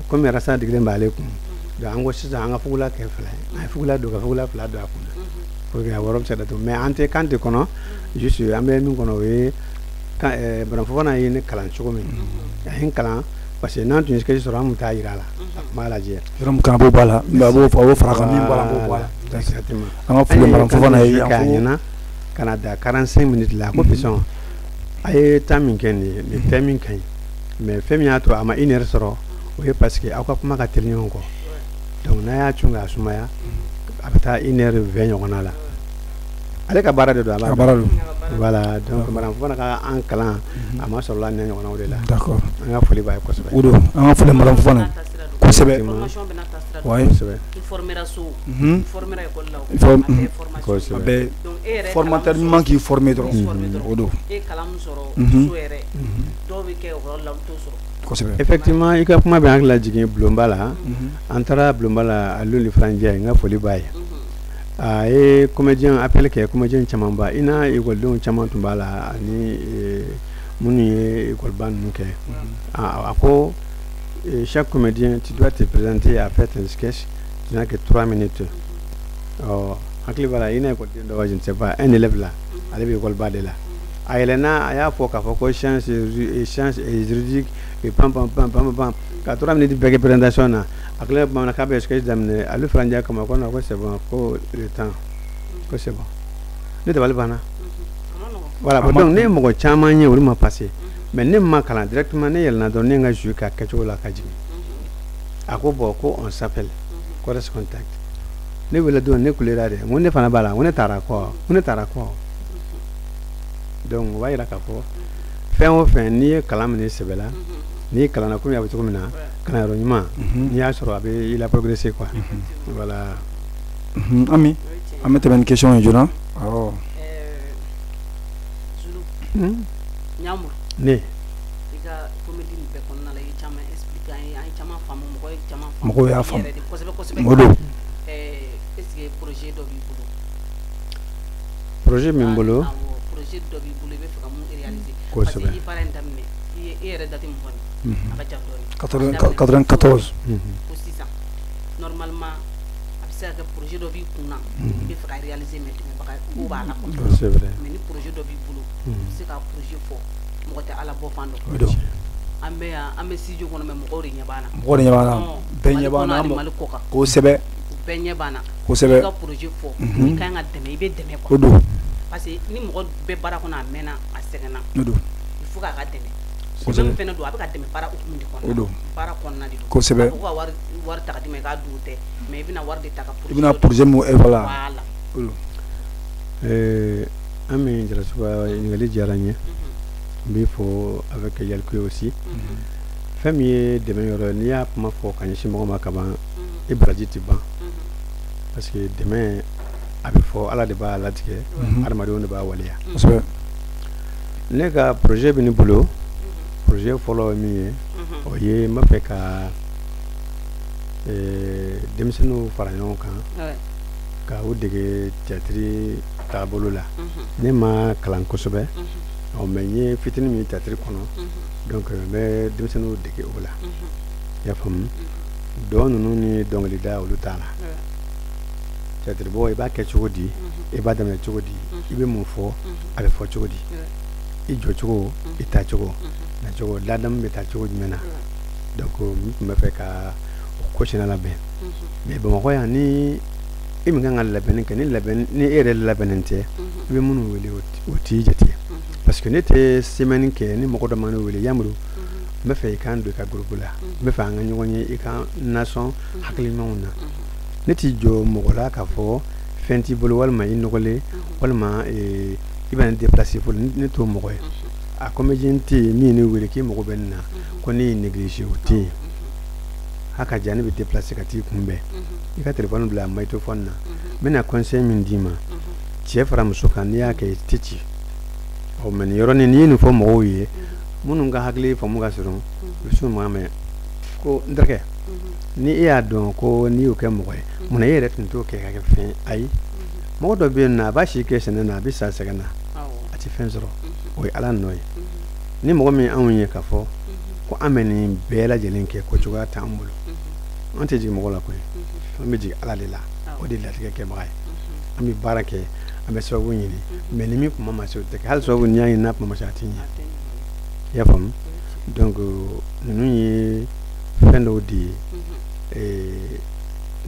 komi rasta digilen b'ale kun, donc an ko sisan an ka fugula kɛ fila ye, an ye fugula don ka fugula fila don a kun pour que a wɔrɔ bɛ se ka datugu. Mais an tɛ Kante kɔnɔ, juste an bɛ min kɔnɔ, o ye Madame Fofana ye ne kalan cogo min, a ye n kalan, parce que n'an tun ye sketch sɔrɔ, an tun t'a yira a la, a tun b'a lajɛ. Yɔrɔ min kan, a b'o bɔ a la, a b'o fara kan, min bɔ a la, an b'o bɔ a la. Exactement. An ka foli Madame Fofana ye. K'a ɲɛna ka na da 45 minutes la, a ko Fisɔn, a ye temps min kɛ nin ye, nin thème min ka ɲi, mais fɛn min y'a to a ma une heure sɔrɔ, o ye parce que aw ka kuma ka teli ɲɔgɔn kɔ. Donc n'a y'a cun k'a sumaya, a bɛ taa 1h20 ɲɔgɔnna la. Ale ka baara de don, a b'a baara don. Voilà, donc Madame Fofana ka an kalan, a ma sɔrɔ la nin ɲɔgɔnnaw de la. D'accord. An ka foli b'a ye kosɛbɛ. O don, an ka foli Madame Fofana kosɛbɛ. Ouais, kosɛbɛ. I formera so, i formera école la, o a bɛɛ formation. A bɛɛ formateur ɲuman k'i former dɔrɔn, o don. E ye kalan min sɔrɔ so yɛrɛ, dɔw bɛ kɛ école la, olu t'o sɔrɔ. Kosɛbɛ. Effectivement, i ka kuma bɛ hakili lajigin bulonba la. An taara bulonba la, Alioune Franjɛ, n ka foli b'a ye. A ye comédien appel kɛ, comédien caman ba, i n'a ekɔlidenw caman tun b'a la, ani minnu ye école ba ninnu kɛ. A ko chaque comédien, tu dois te présenter à faire un sketch, tu n'as que 3 minutes. Ɔ, hakili b'a la, i n'a ekɔliden dɔ, je ne sais pas, un élève la, ale bɛ école ba de la. A yɛlɛnna, a y'a fɔ k'a fɔ ko science et juridique et pam pam pam pam pam, ka 3 minutes bɛɛ kɛ présentation na. A tilala tuma min na k'a bɛ sketch daminɛ, ale Franjɛ kama ko non, ko c'est bon, ko le temps, ko c'est bon. Ne dabali banna. Voilà, bon, donc ne ye mɔgɔ caman ye, olu ma passé, mais ne ma kalan directement, ne yɛlɛnna dɔrɔn, ne ye n ka jouer k'a kɛcogo la ka jigin. A ko bon, ko on s'appelle, ko reste contact. Ne wele don, ne kulera de, n ko ne fana b'a la, n ko ne taara kɔ, n ko ne taara kɔ. Donc o b'a yira k'a fɔ fɛn o fɛn, n'i ye kalan minɛ sɛbɛ la, n'i kalanna komi a bɛ cogo min na, kalanyɔrɔ ɲuman, n'i y'a sɔrɔ, a bɛ i la progresser quoi. Voilà. Ami, an bɛ tɛmɛ ni question ye joona, awɔ. Zulu Ɲamuru. Ne. I ka comédie nin bɛɛ kɔnɔna la, i ye caman expliquer an ye, an ye caman faamu, mɔgɔ ye caman faamu. Mɔgɔw y'a faamu. Yɛrɛ de kosɛbɛ kosɛbɛ. O don. Est ce que projet dɔ b'i bolo? Projet min bolo? Awɔ, projet dɔ b'i bolo, i bɛ fɛ ka mun réaliser? Parce que i ye baara in daminɛ, i ye e yɛrɛ date min fɔ nin, a ka jan dɔɔnin. 94. Ko sisan normalement a bɛ se ka kɛ projet dɔ b'i kun na, i bɛ fɛ ka réaliser, mais dɛmɛbaga ko b'a la quoi. C'est vrai. Mais ni projet dɔ b'i bolo, i bɛ se ka projet fɔ, mɔgɔ tɛ Ala bɔ fan dɔn. O don. An bɛ yan, an bɛ studio kɔnɔ, mais mɔgɔw de ɲɛ b'an na. Mɔgɔw de ɲɛ b'an na, bɛɛ ɲɛ b'an na. Mali kɔnɔ ani Mali kɔ kan. Kosɛbɛ. Bɛɛ ɲɛ b'an na. Kosɛbɛ. I ka projet fɔ, i kan ka dɛmɛ, i bɛ dɛmɛ quoi. O don. Parce que ni mɔgɔ bɛ baara kɔnɔ, a mɛnna, a sɛgɛnna. O don. Il faut k'a ka dɛmɛ. Dɛmɛ min fɛnɛ don, a bɛ ka dɛmɛ baara hukumu de kɔnɔ. O don. Baara kɔnɔna de don. Kosɛbɛ. A ko ka wari ta ka d'i ma, i k'a dun o tɛ, mais i bɛna wari de ta ka I bɛna projet mun, voilà. Voilà. O don. Ami Jarasuba, ɲininkali diyara n ye. N b'i fo avec Yalcouyé aussi. Fɛn min ye dɛmɛ yɔrɔ ye, n'i y'a kuma fɔ ka ɲɛsin mɔgɔ ma ka ban, i baraji tɛ ban, parce que dɛmɛ A bɛ fɔ Ala de b'a latigɛ, adamadenw de b'a waleya. Ne ka projet bɛ ne bolo. Projet fɔlɔ ye min ye, o ye n b'a fɛ ka denmisɛnninw fara ɲɔgɔn kan ka u dege théâtre taabolo la. Ne ma kalan kosɛbɛ, ɔ, mais n ye fitinin min ye théâtre kɔnɔ, donc n bɛ denmisɛnninw dege o la. I y'a faamu, dɔn ninnu ni dɔnkilida, olu t'a la. Théâtre bɔ, i b'a kɛ cogo di? I b'a daminɛ cogo di? I bɛ mun fɔ? A bɛ fɔ cogo di? I jɔcogo, i tacogo, nacogo, ladamu bɛ taa cogo jumɛn na? Donc n tun bɛ fɛ ka o ko sina labɛn. Mais Bamakɔ yan, ni e min kan ka labɛnni kɛ, ni labɛn ni e yɛrɛ labɛnnen tɛ, i bɛ minnu wele, o t'i jate, parce que ne tɛ semaine kɛ ni mɔgɔ dɔ ma ne wele: "Yamuru, n bɛ fɛ i k'an don i ka groupe la, n bɛ fɛ an ka ɲɔgɔn ye, i ka nasɔn hakili ɲumanw na." Ne t'i jɔ mɔgɔ la k'a fɔ fɛn t'i bolo, walima i nɔgɔlen, walima i bɛ ne déplacer fo ne t'o mɔgɔ ye. A comédien tɛ yen min ye ne wele k'i mago bɛ nin na ko ne y'i négligé, o tɛ yen. Ha ka diya, ne bɛ déplacer ka t'i kunbɛn, i ka téléphone bila magnétophone na, n bɛna conseil min d'i ma, cɛ fara muso kan, n'i y'a kɛ i tɛ ci. Ɔ, mais nin yɔrɔnin, n'i ye nin fɔ mɔgɔw ye minnu ka hakili faamu ka surun, i bɛ s'u ma mɛn ko n terikɛ, ni e y'a dɔn ko n'i y'o kɛ mɔgɔ ye, munna e yɛrɛ tun t'o kɛ ka kɛ fɛn ye? Ayi, mɔgɔ dɔ bɛ yen nɔ, a b'a si kɛ sɛnɛ na, a bɛ sa sɛgɛn na, a tɛ fɛn sɔrɔ. O ye Ala nɔ ye. Ni mɔgɔ min anw ye k'a fɔ ko an bɛ nin bɛɛ lajɛlen kɛ, ko cogoya t'an bolo, an tɛ jigin mɔgɔ la koyi, an bɛ jigin Ala de la. O de ye latigɛ kɛbaga ye. An bɛ baara kɛ, an bɛ sababu ɲini, mais ni min kuma ma se, o tɛ kɛ. Hali sababu n'i y'a ɲini, n'a kuma ma se, a tɛ ɲɛ. I y'a faamu? Donc ninnu ye fɛn dɔw de ye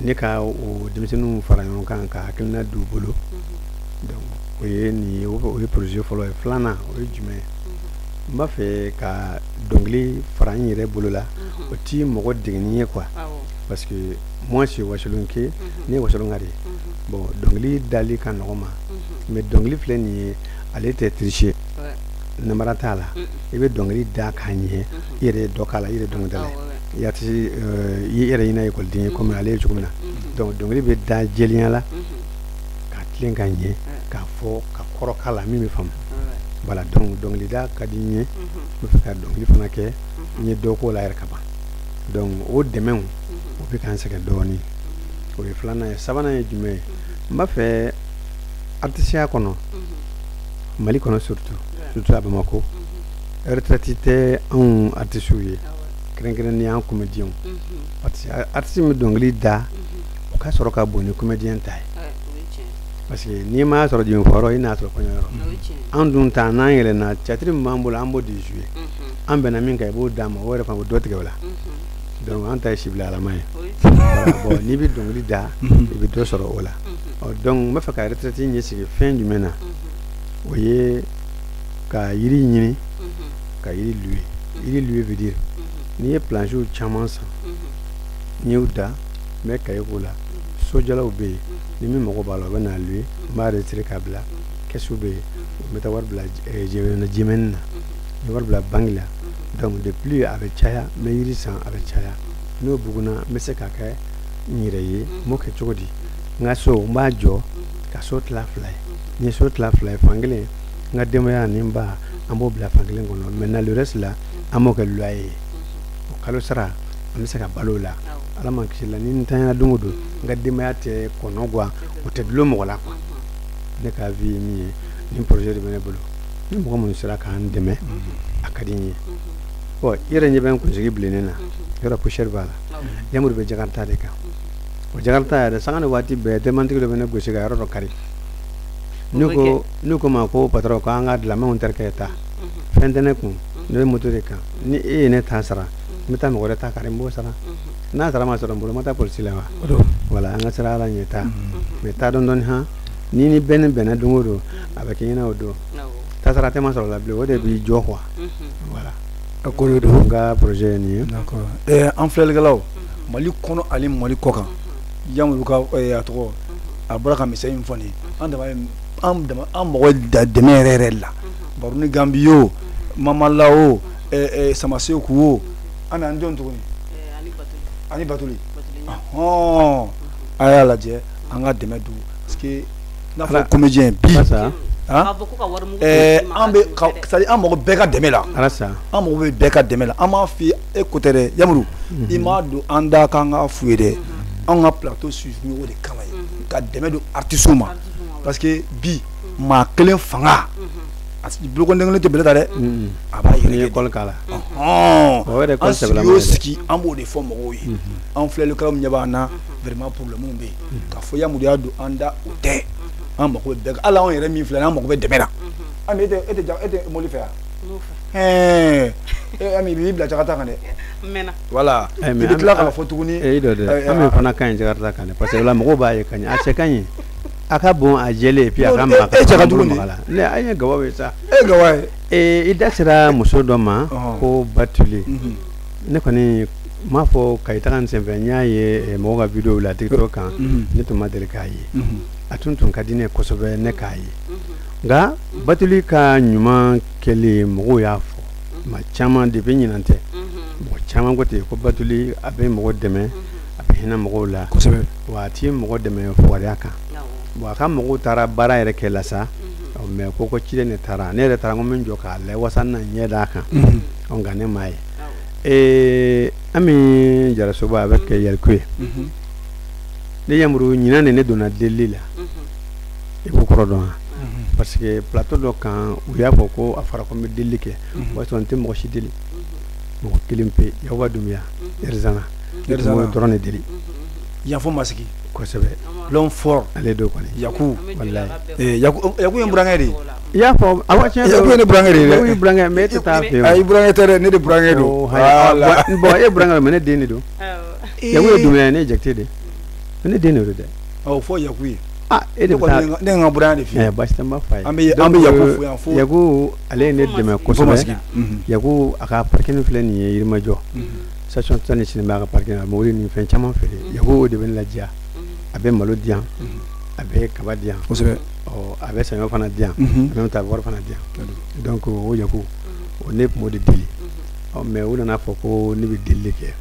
ne ka o denmisɛnninw fara ɲɔgɔn kan ka hakilina d'u bolo. Donc o ye nin ye, o ye projet fɔlɔ ye. Filanan, o ye jumɛn ye? N b'a fɛ ka dɔnkili fara n yɛrɛ bolo la. O ti mɔgɔ degeni ye quoi, parce que moi, je suis wasolonke, ne ye wasolonka de ye. Bon, dɔnkili dali ka nɔgɔ ma, mais dɔnkili filɛ nin ye, ale tɛ tricher, namara t'a la. I bɛ dɔnkili da k'a ɲɛ, i yɛrɛ ye dɔ k'a la, i yɛrɛ dɔnkilidala ye, i yɛrɛ ɲɛna ekɔliden ye komi ale ye cogo min na. Donc dɔnkili bɛ da jɛlenya la, ka tilen ka ɲɛ, k'a fɔ ka kɔrɔ k'a la min bɛ faamu. Voilà, donc dɔnkilida ka di n ye, n bɛ fɛ ka dɔnkili fana kɛ. N ye dɔ k'o la yɛrɛ ka ban. Donc o dɛmɛw, o bɛ k'an sɛgɛn dɔɔnin. O ye filanan ye. Sabanan ye jumɛn ye? N b'a fɛ artisiya kɔnɔ, Mali kɔnɔ, surtout à Bamako, retraite tɛ anw artisiw ye, kɛrɛnkɛrɛnnenya an comédiens, parce que artiste min bɛ dɔnkili da, o ka sɔrɔ ka bon ni comédien ta ye, parce que n'i m'a sɔrɔ jiginfɔyɔrɔ, i n'a sɔrɔ kɔɲɔyɔrɔ. An dun ta, n'an yɛlɛnna, théâtre min b'an bolo, an b'o de jouer. An bɛnna min kan, i b'o d'a ma, o yɛrɛ fana bɛ dɔ tigɛ o la. Donc an ta ye sibilalama ye. Bon, n'i bɛ dɔnkili da, i bɛ dɔ sɔrɔ o la. Ɔ, donc n b'a fɛ ka retraite ɲɛsigi fɛn jumɛn na? O ye ka yiri ɲini, ka yiri louer. Yiri louer veut dire n'i ye planches caman san, n'i y'u da, n bɛ cahier k'o la. Sojɔlaw bɛ yen, ni min mago b'a la, o bɛ na louer, n b'a retirer k'a bila. Caisse bɛ yen, n bɛ taa wari bila jɛmɛni na, n bɛ wari bila banque la. Donc de plus a bɛ caya, n bɛ yiri san, a bɛ caya. N'o bugunna, n bɛ se k'a kɛ n yɛrɛ ye. N b'o kɛ cogo di? N ka so, n b'a jɔ ka so tila fila ye. N ye so tila fila ye, fankelen n ka denbaya ni n ba, an b'o bila fankelen kɔnɔ. Maintenant, le reste là, an b'o kɛ loyer ye. O kalo sara, an bɛ se ka balo o la. Ala ma kisi la, ni n tanya don o don, n ka denbaya tɛ kɔnɔ guwan, o tɛ dulon mɔgɔ la quoi. Ne ka vie ye min ye, nin projet de bɛ ne bolo. Ni mɔgɔ minnu sera k'an dɛmɛ, a ka di n ye. Bon, i yɛrɛ ɲɛ bɛ n kunsigi bilennen na, yɔrɔ poussière b'a la. Yamuru bɛ Jakarta de kan. O Jakarta yɛrɛ, sanga ni waati bɛɛ, denbatigi dɔ bɛ ne gosi ka yɔrɔ dɔ kari. N'u ko ma ko patron, ko an ka dilan, n terikɛ ta, fɛn tɛ ne kun, ne bɛ moto de kan. Ni e ye ne ta sara, n bɛ taa mɔgɔ wɛrɛ ta kari, n b'o sara. N'a sara ma sɔrɔ n bolo, n ma taa polisi la wa? Voilà, an ka sira Ala ɲɛ ta, mais taa dɔɔni dɔɔni han. Ni bɛɛ ni bɛnna don o don, a bɛ kɛ ɲɛna o don. Tasara tɛ ma sɔrɔ la bilen, o de b'i jɔ quoi. Voilà. A ko de don. N ka projet ye nin ye. D'accord. An filɛlikɛlaw, Mali kɔnɔ ani Mali kɔ kan, Yamuru ka a tɔgɔ, a bɔra ka misali min fɔ nin ye, an dama an dama an mago dɛmɛ yɛrɛ yɛrɛ la. Baroni Gambi o, Mamala o, Samaseku o, an an jɔn tuguni ani Batuli, hɔn, a y'a lajɛ an ka dɛmɛ don, parce que N'a fɔ comédien bi an bɛ c'est à dire an mago bɛɛ ka dɛmɛ la. An mago bɛ bɛɛ ka dɛmɛ la. An b'a f'i e ko tɛ dɛ Yamuru, i m'a don an da k'an k'a f'u ye dɛ. Anw ka plateau suivi o de kama ye ka dɛmɛ don artistes ma, parce que bi maa kelen fanga a bolokɔni kelen tɛ bɛlɛ ta dɛ, a b'a yɛrɛ kɛ k'a la. An sigi o sigi an b'o de fɔ mɔgɔw ye. An filɛlikɛlaw ɲɛ b'an na, vraiment problème bɛ yen. K'a fɔ Yamuru y'a don an da, o tɛ. An mago bɛ bɛɛ, hali anw yɛrɛ min filɛ an mago bɛ dɛmɛ la. Ami e tɛ mobili fɛ yan? Ɛɛ Ami i b'i bila Jakarta kan dɛ. Voilà, i bɛ tila k'a fɔ tuguni. E dɔ dɛ, Ami fana ka ɲi Jakarta kan dɛ, parce que o la mɔgɔw b'a ye ka ɲɛ. A cɛ ka ɲi, a ka bon, a jɛlen, et puis a ka maga. E cɛ ka jugu la. Ne an ye gawa ye sa. E gawa ye. I da sera muso dɔ ma ko Batuli. Ne kɔni m'a fɔ Kayi taga nin senfɛ, n y'a ye mɔgɔw ka vidéo la TikTok kan, ne tun ma deli k'a ye. A tun ka di ne ye kosɛbɛ ne k'a ye. Nka Batuli ka ɲuman kɛlen, mɔgɔw y'a fɔ maa caman depuis ɲinan tɛ, mɔgɔ caman ko ten ko Batuli a bɛ mɔgɔ dɛmɛ, a bɛ hinɛ mɔgɔw la kosɛbɛ, wa a ti mɔgɔ dɛmɛ fugariya kan. Bon, a ka mɔgɔw taara baara yɛrɛ kɛ la sa, mais ko ciden de taara, ne yɛrɛ taara n ko n bɛ n jɔ k'a lajɛ walasa n na ɲɛ d'a kan, nka ne m'a ye. Ami Jarasoba a bɛ kɛ yɛlɛko ye. Ne Yamuru ɲinan de ne donna delili la, i b'o kɔrɔ dɔn wa? Parce que plateau dɔ kan u y'a fɔ ko a fɔra ko n bɛ delili kɛ, o y'a sɔrɔ n tɛ mɔgɔ si deli, mɔgɔ kelen pe, Yakuba Dunbiya Erizana, ne tun b'o dɔrɔn de deli. Yanfo Masigi kosɛbɛ, l'homme fort ale don kɔni. Yaku walayi, Yaku ye n burankɛ de ye. I y'a fɔ awɔ, tiɲɛ don, Yaku ye ne burankɛ de ye dɛ. Yaku ye burankɛ, mais e tɛ taa fɛ yen. Ayi, burankɛ tɛ dɛ, ne de burankɛ don. Voilà, bon e burankɛ don, mais ne den de don. Yaku ye Dunbiya ye, ne ye Jakite de ye, ne den de don dɛ. Awɔ, fɔ Yaku ye. Ah, e de bɛ taa ne ka buranya de f'i ye. Baasi tɛ, n b'a fɔ a ye. An bɛ Yaku fo yan fo. Yaku ale ye ne dɛmɛ kosɛbɛ. Yaku a ka parking filɛ nin ye Yirimajɔ. Station tan ni sini b'a ka parking na, mobili ni fɛn caman feere. Yaku o de bɛ ne ladiya. A bɛ malo di yan, a bɛ kaba di yan. Kosɛbɛ. Ɔ, a bɛ saɲɔ fana di yan. En même temps a bɛ wari fana di yan. Donc o Yaku, o ne tun b'o de deli. Ɔ, mais u nana fɔ ko ne bɛ delili kɛ.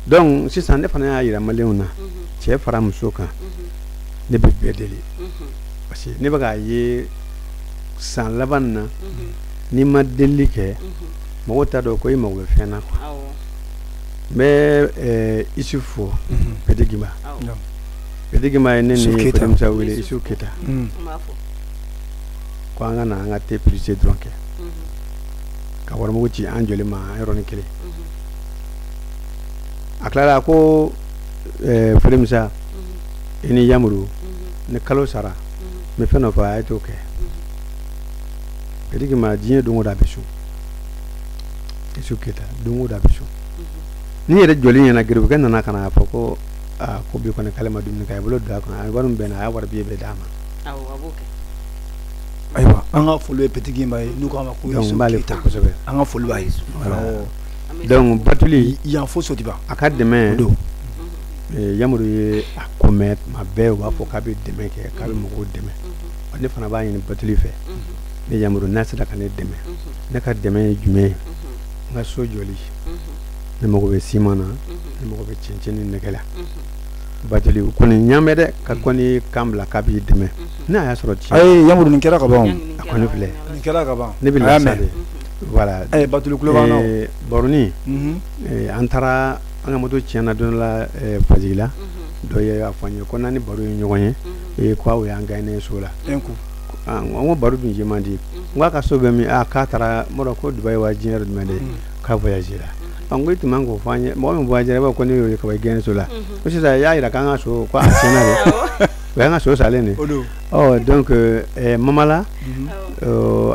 Donc sisan ne fana y'a yira maliyɛnw na, cɛ fara muso kan, ne bɛ bɛɛ deli, parce que ne bɛ k'a ye san laban na, n'i ma delili kɛ, mɔgɔw t'a dɔn ko i mago bɛ fɛn na quoi. N bɛ Isufu fo, Petit Gimba. Petit Gimba ye ne ni Fodimisa wele, Isufu Keyita, ko an ka na an ka thé publicité dɔrɔn kɛ, ka warimugu ci an joli ma an yɔrɔnin kelen. A tilara ko Fodimisa, i ni Yamuru, ni kalo sara n bɛ fɛn dɔ fɔ a ye t'o kɛ. Petit Gimba diɲɛ don o don a bɛ sun. Isufu Keyita don o don a bɛ sun. Ni yɛrɛ jɔlen ɲɛna, garibukɛ nana ka na fɔ ko aa ko bi kɔni k'ale ma dumuni kɛ, a ye bolo don a kun, a ye wari min bɛn na, a y'a wari biye bɛɛ d'a ma. Ayiwa, an ka foli bɛ Petit Gimba ye, n'u k'a ma ko Isufu Keyita, an ka foli b'a ye. Donc Batuli yan fo Sotiba, a ka dɛmɛ don. Yamuru ye a ko mɛn tuma bɛɛ, u b'a fɔ k'a bɛ dɛmɛ kɛ, k'a bɛ mɔgɔw dɛmɛ. Ne fana b'a ɲini Batuli fɛ, ne Yamuru n'a sera ka ne dɛmɛ, ne ka dɛmɛ ye jumɛn ye? N ka so jɔli, ne mago bɛ siman na, ne mago bɛ cɛncɛn ni nɛgɛ la. Batuli kɔni ɲaamɛ dɛ, ka kɔni kan bila k'a b'i dɛmɛ, n'a y'a sɔrɔ tiɲɛ. Ayi Yamuru, nin kɛra ka ban. A kɔni filɛ, nin kɛra ka ban. Ne bɛ lafiya de. Voilà. Batuli kulo b'an na. Baroni, an taara an ka moto tiɲɛna don dɔ la Fajigila, dɔ ye a fɔ n ye ko n'an ni Baro ye ɲɔgɔn ye, ko aw y'an gagné so la. Un coup. N ko Baro dun je man di. N k'a ka so bɛ min? A k'a taara n b'a dɔn ko Dubayi wa diɲɛ yɔrɔ jumɛn de, k'a voyagé la. N ko i tun man k'o fɔ an ye, mɔgɔ min voyagé i b'a fɔ ko ne y'o ye ka bɔ i gagné so la. Ko sisan i y'a jira k'an ka so ko a tiɲɛna de. O y'an ka so salen de. Ɔ donc Mamala,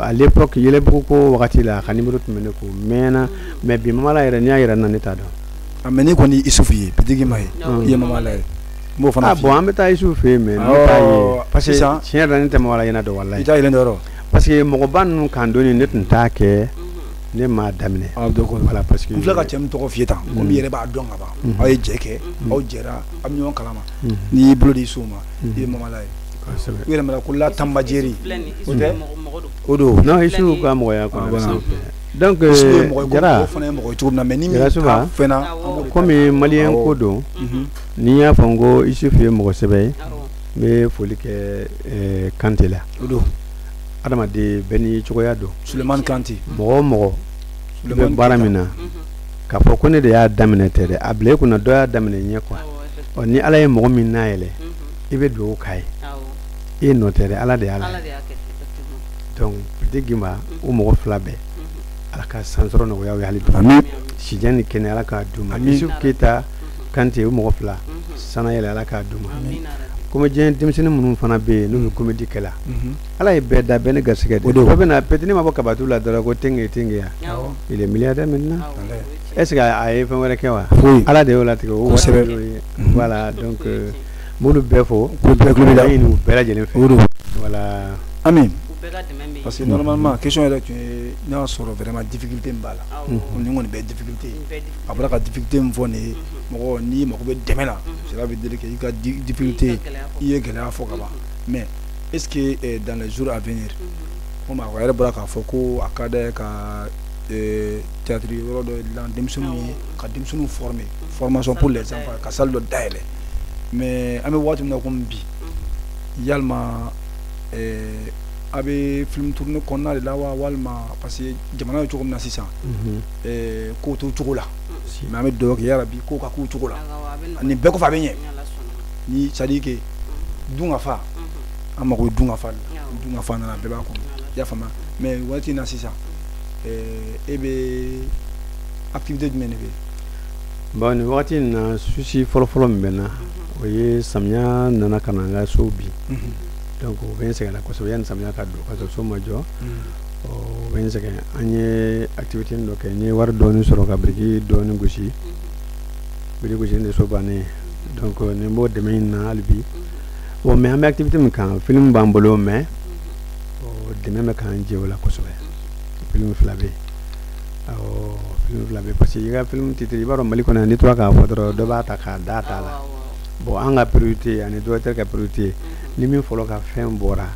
à l'époque Yɛlɛbugu ko wagati la, a ka numéro tun bɛ ne kun mɛnna, mais bi Mamala yɛrɛ n'i y'a yira n na, ne t'a dɔn. Mais n'i kɔni Isufu ye, Petit Gimba ye, i ye Mamala ye. N b'o fana f'i ye. Bon, an bɛ taa Isufu fɛ yen, mais ne t'a ye parce que tiɲɛ yɛrɛ la ne tɛ Mamala ɲɛna dɔn walayi. I t'a yɛlɛ dɔrɔn. Parce que mɔgɔba ninnu kan donni ne tun t'a kɛ, ne m'a daminɛ. Voilà, parce que n filɛ ka cɛ min tɔgɔ f'i ye tan, komi i yɛrɛ b'a dɔn ka ban, aw ye jɛ kɛ, aw jɛra, aw bɛ ɲɔgɔn kalama. N'i y'i bolo di Isufu ma, i ye Mamala ye. U yɛrɛ mara ko la Tanbajeri. O tɛ? O don. Non, Isufu ka mɔgɔya kɔnɔ sanfɛ. Donc Jara fana ye mɔgɔ ye cogo min na, mais ni min ta fɛn na, komi maliyɛn ko don, n'i y'a fɔ n ko Isufu ye mɔgɔ sɛbɛ ye, N bɛ foli kɛ Kante la. O don. Adamaden bɛɛ n'i cogoya don. Sulemani Kante. Mɔgɔ o mɔgɔ i bɛ baara min na, k'a fɔ ko ne de y'a daminɛ tɛ dɛ, a bila e kunna dɔ y'a daminɛ ɲɛ quoi. Ɔ ni Ala ye mɔgɔ min na yɛlɛ, i bɛ dugawu k'a ye. E nɔ tɛ dɛ, Ala de y'a la. Donc Petit Guimba o mɔgɔ fila bɛɛ, Ala ka sansɔrɔ nɔgɔya u ye hali bi. Sijan ni kɛnɛ Ala k'a d'u ma. Isuf Keyita Kante o mɔgɔ fila, sanayɛlɛ Ala k'a d'u ma. Comédien denmisɛnnin minnu fana bɛ yen n'u bɛ comédie kɛ la, Ala ye bɛɛ da bɛɛ ni garisɛgɛ de. Dɔ bɛ na petit ne ma bɔ kabatu la dɔrɔn ko tenge tenge ya. Il est milliardaire maintenant. Est-ce que a ye fɛn wɛrɛ kɛ wa? Ala de y'o latigɛ o waati ye. Voilà, donc n b'olu bɛɛ fo. K'u bɛɛ tulo b'i la. Ɲini u bɛɛ lajɛlen fɛ. Voilà. Ami. Parce que normalement question yɛrɛ tun ye n'a y'a sɔrɔ vraiment difficulté min b'a la. Nin kɔni bɛɛ difficulté ye. A bɔra ka difficulté min fɔ nin ye, mɔgɔ n'i mako bɛ dɛmɛ na, cela veut dire que i ka difficulté i ye gɛlɛya fɔ ka ban. Mais est-ce que dans les jours à venir, komi a yɛrɛ bɔra k'a fɔ ko a ka d'a ye ka théâtre yɔrɔ dɔ dilan denmisɛnninw ye, ka denmisɛnninw former, formation pour les enfants, ka salle dɔ dayɛlɛ. Mais an bɛ waati min na komi bi, yalima a bɛ film tourner kɔnɔna de la wa, walima parce que jamana bɛ cogo min na sisan, kow t'o cogo la. Mais an bɛ dugawu kɛ yarabi kow ka k'u cogo la. Nin bɛɛ kɔfɛ a bɛ ɲɛ. Ni c'est à dire que dun ka fa, an mago bɛ dun ka fa de la. Dun ka fa nana bɛɛ b'a kɔnɔ. I y'a faamuya? Mais waati in na sisan, e bɛ activité jumɛn de bɛ yen? Bon, nin wagati in na, souci fɔlɔfɔlɔ min bɛ n na, o ye samiya nana ka na n ka so bin. Donc o bɛ n sɛgɛn kosɛbɛ yanni samiya ka don, ka sɔrɔ so ma jɔ, o bɛ n sɛgɛn. An ye activité dɔ kɛ, n ye wari dɔɔni sɔrɔ ka biriki dɔɔni gosi, biriki gosi de so bannen. Donc nin b'o dɛmɛ in na hali bi. Bon, mais an bɛ activité min kan, film b'an bolo, mais dɛmɛ bɛ k'an jɛ o la kosɛbɛ. Film fila bɛ yen. Awɔ, film fila bɛ yen, parce que i ka film titre, i b'a dɔn Mali kɔnɔ yan, n'i tora k'a fɔ dɔrɔn dɔ b'a ta k'a da t'a la. Bon, an ka priorité ani directeur ka priorité, ni min fɔlɔ ka fɛn bɔra,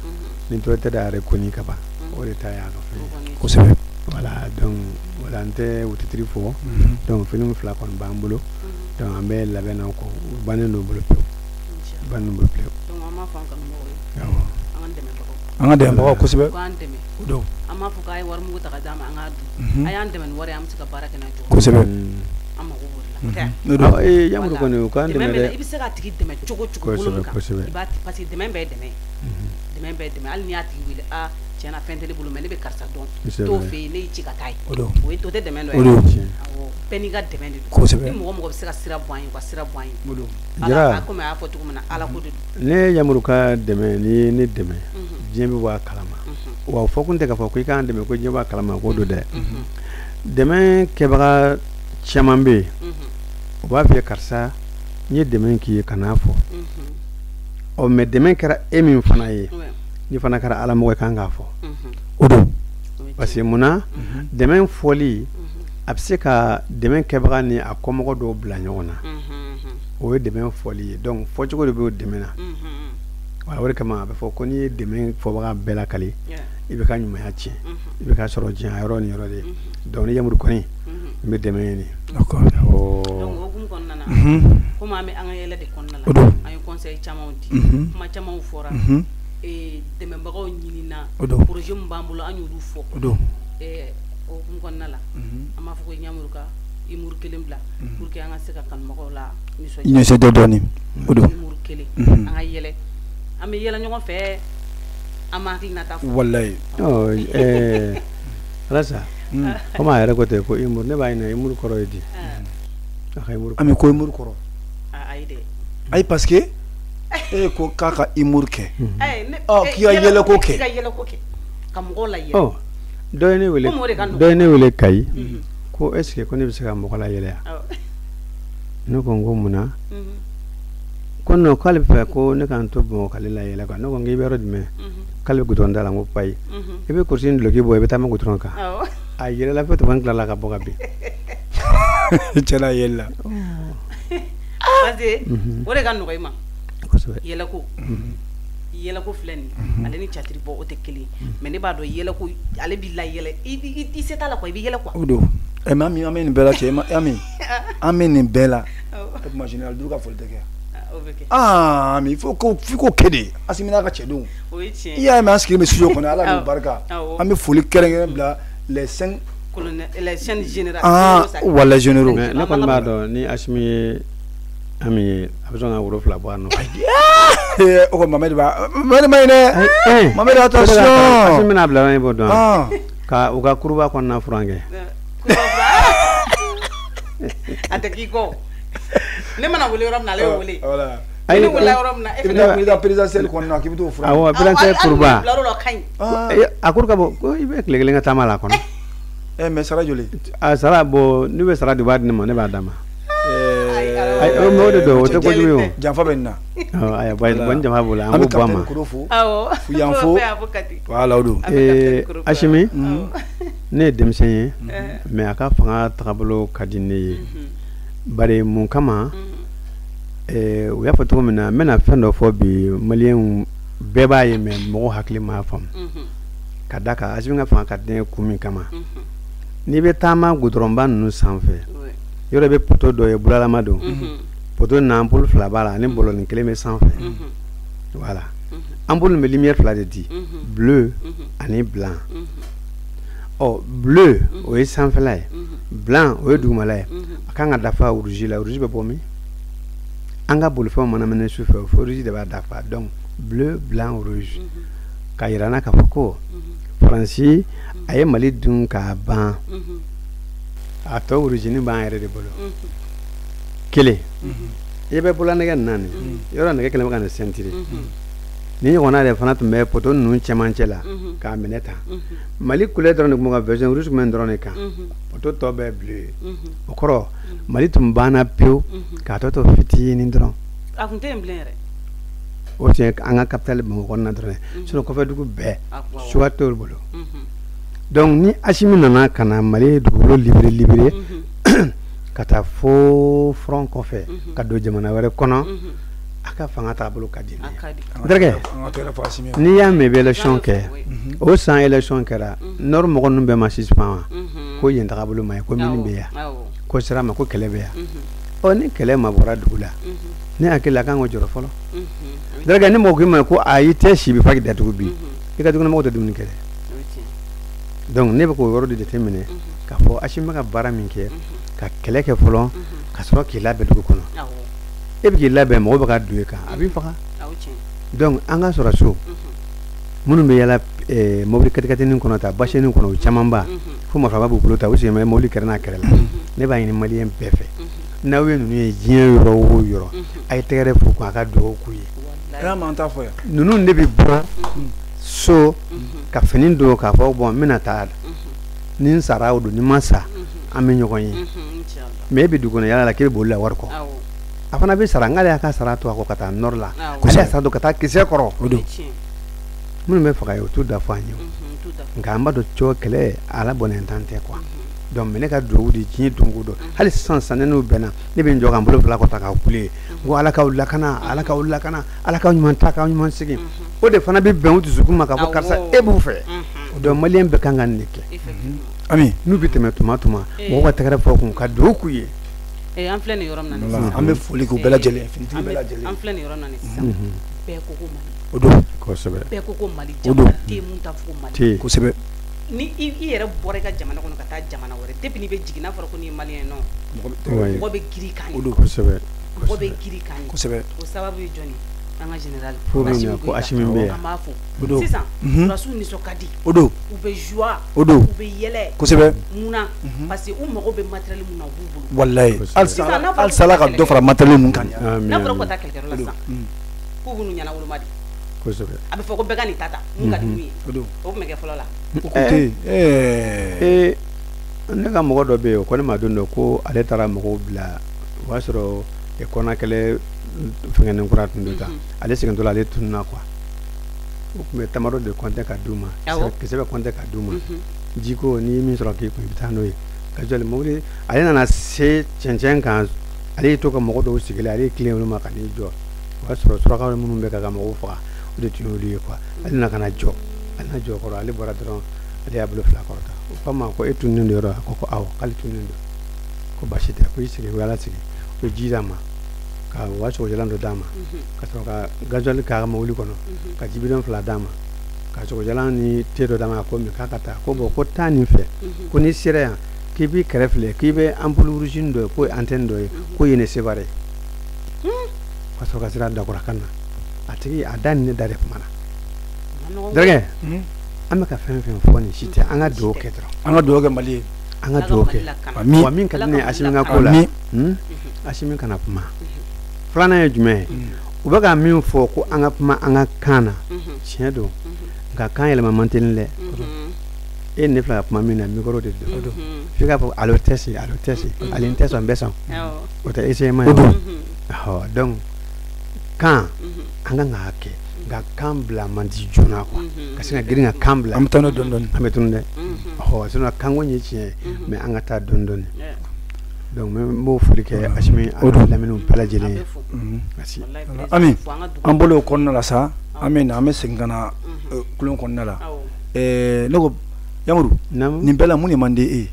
ni directeur y'a reconnu ka ban, o de ta y'a ka fɛn ye. Kosɛbɛ. Voilà, donc voilà, n tɛ o titre fɔ. Donc film fila kɔni b'an bolo. Donc an bɛ labɛn na kɔ, u bannen don bolo pewu. U bannen don bolo pewu. Donc an b'a fɔ an kanubagaw ye. Awɔ. An ka dɛmɛbagaw. An ka dɛmɛbagaw kosɛbɛ. K'an dɛmɛ. O don. An b'a fɔ k'a ye wari mugu ta ka d'an ma, an k'a dun. A y'an dɛmɛ ni wari ye, an bɛ se ka baara kɛ n'a ye cogo min. Kosɛbɛ. An mago b'o de la. Yamuru kɔni u k'an dɛmɛ dɛ. I bɛ se k'a tigi dɛmɛ cogo cogo bolo min kan. Kosɛbɛ. I b'a parce que dɛmɛ bɛɛ ye dɛmɛ ye. Dɛmɛ bɛɛ ye dɛmɛ, hali n'i y'a tigi wele, a tiɲɛna fɛn tɛ ne bolo mais ne bɛ karisa dɔn. T'o fɛ yen, ne y'i ci ka taa ye. O don. O tɛ dɛmɛ dɔ ye. O don. Awɔ, bɛɛ n'i ka dɛmɛ de don. Kosɛbɛ. Ni mɔgɔ mɔgɔ bɛ se ka sira bɔ an ye, u ka sira bɔ an ye. O don. Jara. Komi a y'a fɔ cogo min na, Ala ko de don. Ne Yamuru ka dɛmɛ, n'i ye ne dɛmɛ, diɲɛ bɛ bɔ a kalama. Wa o fɔ kun tɛ k'a fɔ ko i k'an dɛmɛ ko diɲɛ b'a kalama k'o don dɛ. Dɛmɛ kɛbaga caman bɛ yen, u b'a f'i ye karisa n ye dɛmɛ k'i ye kan'a fɔ. Ɔ mais dɛmɛ kɛra e min fana ye, n'i fana kɛra Ala mɔgɔ ye, kan k'a fɔ. O don. Parce que munna dɛmɛ fɔli a bɛ se ka dɛmɛ kɛbaga ni a kɔmɔgɔ dɔw bila ɲɔgɔn na. O ye dɛmɛ fɔli ye. Donc fɔcogo de bɛ o dɛmɛ na. Voilà, o de kama a bɛ fɔ ko n'i ye dɛmɛ fɔbaga bɛɛ lakali, i bɛ ka ɲumanya tiɲɛ, i bɛ ka sɔrɔ diɲɛ a yɔrɔ ni yɔrɔ de. Donc ni Yamuru kɔni, n bɛ dɛmɛ ɲini. D'accord. Donc o hukumu kɔnɔna na, komi an bɛ an ka yɛlɛ de kɔnɔna la, an ye conseil camanw di, kuma camanw fɔra, dɛmɛbagaw ɲinina, projet min b'an bolo an y'olu fɔ. O don. O hukumu kɔnɔna la, an b'a fɔ ko Yamuru ka humour kelen bila pour que an ka se ka kanubagaw la nisɔndiya dɔɔni. O don. Humour kelen, an ka yɛlɛ, an bɛ yɛlɛ ɲɔgɔn fɛ, an ma hakilinata fɔ. Walayi. Ɔ Alasa, komi a yɛrɛ ko ten ko humour, ne b'a ɲininka humour kɔrɔ ye di? A ka humour. Ami ko humour kɔrɔ. Ayi dɛ. Ayi parce que e ko k'a ka humour kɛ. Ɔ k'i ka yɛlɛko kɛ. K'i ka yɛlɛko kɛ. Ka mɔgɔw la yɛlɛ. Ɔ dɔ ye ne wele. Dɔ ye ne wele Kayi. Ko est ce que ko ne bɛ se ka mɔgɔ la yɛlɛ wa? Ne ko n ko mun na? Ko non, k'ale bɛ fɛ ko ne ka n to Bamakɔ k'ale la yɛlɛ quoi. Ne ko n k'i bɛ yɔrɔ jumɛn? K'ale bɛ goudron da la. N ko payi. I bɛ kurusi ni duloki bɔ, i bɛ taama goudron kan. A yɛlɛla fo tuma tilala ka bɔ ka bin. Cɛla yɛlɛla. Parce que o de ka nɔgɔ i ma. Kosɛbɛ. Yɛlɛko. Yɛlɛko filɛ nin ye, ale ni catiri bɔ o tɛ kelen ye. Mais ne b'a dɔn yɛlɛko ale b'i la yɛlɛ, i se t'a la quoi, i bɛ yɛlɛ quoi. O don. Mais Ami, an bɛ nin bɛɛ la cɛ, Ami, an bɛ nin bɛɛ la. O tuma général Duuru ka foli tɛ kɛ yan. Ah, mais il faut k'o kɛ de. Assimi n'a ka cɛdenw. I y'a ye, an sigilen bɛ studio kɔnɔ, Ala n'u barika. An bɛ foli kɛrɛnkɛrɛn bila les 5 les 5 généraux. Ah, wala généraux. Mais ne kɔni b'a dɔn ni Assimi ye Ami ye, a bɛ sɔn ka woro 2 bɔ a nɔfɛ. O ko Mamadi b'a Mamadi ma ɲi dɛ. Mamadi, attention. Assimi bɛna bila yɔrɔ in b'o dɔn. Ka u ka kuruba kɔnɔna furan kɛ. A tɛ k'i kɔ. Ne mana wele yɔrɔ min na, ale bɛ wele. Ayi, ne wele yɔrɔ min na, e fana bɛ. I ka présidentielle kɔnɔna k'i bɛ t'o furan. Awɔ, présidentielle kuruba. Bila yɔrɔ la, o ka ɲi. A kuru ka bɔ ko i bɛ tile kelen kɛ taama la a kɔnɔ. Mais sara joli? A sara bɔ, n'u bɛ sara di, u b'a di ne ma, ne b'a d'a ma. Ayi, o de don, o tɛ kojugu ye o. Janfa bɛ nin na. Ayiwa, bon, ni janfa b'o la, an b'o bɔ a ma. An bɛ capitaine Koro fo. Awɔ. Yan fo. Voilà, o don. Assimi, ne ye denmisɛn ye, mais a ka fanga tagabolo ka di ne ye. Bari mun kama, u y'a fɔ cogo min na, n bɛna fɛn dɔ fɔ bi, maliyɛnw bɛɛ b'a ye, mais mɔgɔw hakili m'a faamu. Ka d'a kan, Assimi ka fanga ka di ne ye kun min kama, n'i bɛ taama goudronba ninnu sanfɛ, yɔrɔ i bɛ poteau dɔ ye, bulalama don. Poteau nin, ampoule 2 b'a la ani bɔlɔnin kelen bɛ sanfɛ. Voilà. Ampoule nin bɛ lumière 2 de di, bleu ani blanc. Ɔ, bleu o ye sanfɛla ye, blanc o ye dugumala ye. A kan ka dafa rouge la, rouge bɛ bɔ min? An ka bolifɛnw mana minɛ su fɛ, fo rouge de b'a dafa. Donc bleu, blanc, rouge. Ka yira n na k'a fɔ ko Faransi a ye Mali dun k'a ban, a tɔ rouge nin b'an yɛrɛ de bolo. Kelen, i bɛ bololanɛgɛ nin na nin yɔrɔ, nɛgɛ kɛlen bɛ ka nin ceinture ni ɲɔgɔnna de fana tun bɛ poteau ninnu cɛmancɛ la k'a minɛ tan. Mali couleur dɔrɔn de tun bɛ ka version rouge tun bɛ nin dɔrɔn de kan, poteau tɔ bɛɛ bleu ye. O kɔrɔ, Mali tun banna pewu k'a tɔ to fitinin dɔrɔn. A tun tɛ yen bilen yɛrɛ. O tun ye an ka capitale Bamakɔ kɔnɔna dɔrɔn ye, sinon kɔfɛ dugu bɛɛ choix t'olu bolo. Donc ni Assimi nana ka na Mali dugukolo libéré libéré ka taa fo front kɔfɛ ka don jamana wɛrɛ kɔnɔ, a ka fanga taabolo ka di ne ye. Terikɛ, n'i y'a mɛn i bɛ élection kɛ, o san élection kɛra, nord mɔgɔ ninnu bɛɛ ma suspend wa ko yen tagabolo ma ɲi, ko mine bɛ yan, ko sira ma, ko kɛlɛ bɛ yan. Ɔ, ni kɛlɛ ma bɔra dugu la, ne hakili la a kan k'o jɔrɔ fɔlɔ. Terikɛ, ni mɔgɔ k'i ma ko ayi, i tɛ si bi f'a k'i datugu bi, i ka dukɔnɔmɔgɔw tɛ dumuni kɛ dɛ. Donc ne bɛ k'o yɔrɔ de jateminɛ k'a fɔ Assimi bɛ ka baara min kɛ, ka kɛlɛ kɛ fɔlɔ ka sɔrɔ k'i labɛn dugu kɔnɔ. E bɛ k'i labɛn, mɔgɔw bɛ ka don e kan, a b'i faga. Donc an ka sɔrɔ so minnu bɛ yala mobili katikatinin kɔnɔ ta basinin kɔnɔ, o camanba fo marifaba b'u bolo ta, u sigilen bɛ mobili kɛrɛ n'a kɛrɛ la. Ne b'a ɲini maliyɛn bɛɛ fɛ, n'aw ye ninnu ye diɲɛ yɔrɔ o yɔrɔ, a ye tɛgɛrɛ f'u kun, a ka dugawu k'u ye. Ninnu de bɛ bɔ so ka fini don k'a fɔ bon, n bɛna taa, ni n sara o don, ni n ma sa, an bɛ ɲɔgɔn ye. Mais e bɛ dugu kɔnɔ yala la k'e bɛ boli la wari kɔ, a fana bɛ sara. N'ale y'a ka sara to a kɔ ka taa nord la, ale y'a sara don ka taa kisɛ kɔrɔ. O don. Minnu bɛ faga ye, u t'u da fɔ an ye, nka an b'a dɔn cogo kɛlɛ ala bɔnɛ tan tɛ quoi. Donc mais ne ka dugawu de diɲɛ don o don, hali sisan sisan, ne n'u bɛnna, ne bɛ n jɔ ka n bolo fila kɔrɔta k'a kule n ko Ala k'aw lakana, Ala k'aw lakana, Ala k'aw ɲuman ta k'aw ɲuman segin. O de fana bɛ bɛn u dusukun ma k'a fɔ karisa e b'u fɛ. Donc maliyɛn bɛɛ kan ka nin de kɛ. Ami. N'u bɛ tɛmɛ tuma tuma, mɔgɔw ka tɛgɛrɛ fɔ kun ka dugawu k'u ye. An filɛ nin yɔrɔ min na nin sisan. An bɛ foli k'u bɛɛ lajɛlen, finitigi bɛɛ lajɛlen. An filɛ nin yɔrɔ min na nin sisan, bɛɛ ko ko Mali. O don. Kosɛbɛ. Bɛɛ ko ko Mali, jamana tɛ yen mun t'a fɔ ko Mali. Kosɛbɛ. Ni i yɛrɛ bɔra i ka jamana kɔnɔ ka taa jamana wɛrɛ, depuis n'i bɛ jigin, n'a fɔra ko n'i ye maliyɛn ye, non, mɔgɔ bɛ girin kan. O don. Kosɛbɛ. Mɔgɔ bɛ girin kan. Kosɛbɛ. O sababu ye jɔn ye? An ka général. Fo bɛ ɲɛ ko Assimi bɛ yan. An b'a fo. O don. Sisan sɔrɔdasiw nisɔn ka di. O don. U bɛ joie. O don. U bɛ yɛlɛ. Kosɛbɛ. Munna? Parce que u mago bɛ matériel mun na, o b'u bolo. Walayi. Halisa Ala ka dɔ fara matériel ninnu kan. N'a fɔra ko ka taa kɛlɛkɛyɔrɔ la sisan, k'u b'u ɲɛna woloma de. Kosɛbɛ. A bɛ fɔ ko bɛɛ ka nin ta ta mun ka di mun ye. O don. O tun bɛ kɛ fɔlɔ la. O kun tɛ yen. Ne ka mɔgɔ dɔ bɛ yen, o ko ne ma don dɔ ko ale taara mɔgɔw bila, o y'a sɔrɔ kɔnakɛlɛ fɛngɛnen kura tun don tan, ale segintɔ la, ale tununna quoi. O tun bɛ tamaro de compter ka d'u ma, kisɛ bɛ compter ka d'u ma, jiko n'i ye min sɔrɔ k'i kun, i bɛ taa n'o ye ka jɔli mobili. Ale nana se cɛncɛn kan, ale y'i to ka mɔgɔ dɔw sigilen, ale ye tilen olu ma ka n'i jɔ. O y'a sɔrɔ surakaw minnu bɛ ka mɔgɔw faga, o de tun y'olu ye quoi. Ale nana ka na jɔ, ale nana jɔ kɔrɔ, ale bɔra dɔrɔn, ale y'a bolo fila kɔrɔta. O ko a ma ko e tununnen don yɔrɔ? A ko ko awɔ, k'ale tununnen don. Ko baasi tɛ, ko i sigi. O y'ala sigi, o ye ji d'a ma. Ka wa sogojalan dɔ d'a ma, ka sɔrɔ ka gasoil k'a ka mobili kɔnɔ, ka jibidɔn 2 d'a ma, ka sogojalan ni te dɔ d'a ma. A ko min k'a ka taa, ko bon, ko taa nin fɛ, ko n'i sera yan, k'i b'i kɛrɛ filɛ, k'i bɛ ampoule rouge dɔ ye, k'o ye antenne dɔ ye, ko yen de Sevare. Ka sɔrɔ ka sira dakura ka na, a tigi a da ni ne da de kuma na. Dɔrɔkɛ, an bɛ ka fɛn fɛn fɔ, nin si tɛ. An ka dugawu kɛ dɔrɔn. An ka dugawu kɛ Mali ye. An ka dugawu kɛ. Wa min ka di ne ye Asimi ka ko la, Asimi kana kuma. Filanan ye jumɛn ye? U bɛ ka min fɔ ko an ka kuma an ka kan na, tiɲɛ don, nka kan yɛlɛma man teli dɛ. E ne filɛ ka kuma min na, micro de don. F'i k'a fɔ alo test, alo test, ale n tɛ sɔn, n bɛ sɔn, o tɛ essayer ma ye. Donc kan, an kan k'a kɛ, nka kan bila man di joona quoi, ka se ka girin ka kan bila. An bɛ taa n'o dɔɔni dɔɔni. An bɛ tunu dɛ. Ɔ sinon kanko ye tiɲɛ ye, mais an ka taa dɔɔni dɔɔni. Donc n b'o foli kɛ Asimi a laminiw bɛɛ lajɛlen ye. Merci. Ami, an bolo o kɔnɔna la sa, an bɛ na, an bɛ segin ka na kulon kɔnɔna la. Ne ko Yamuru, nin bɛɛ la, mun de man di e ye?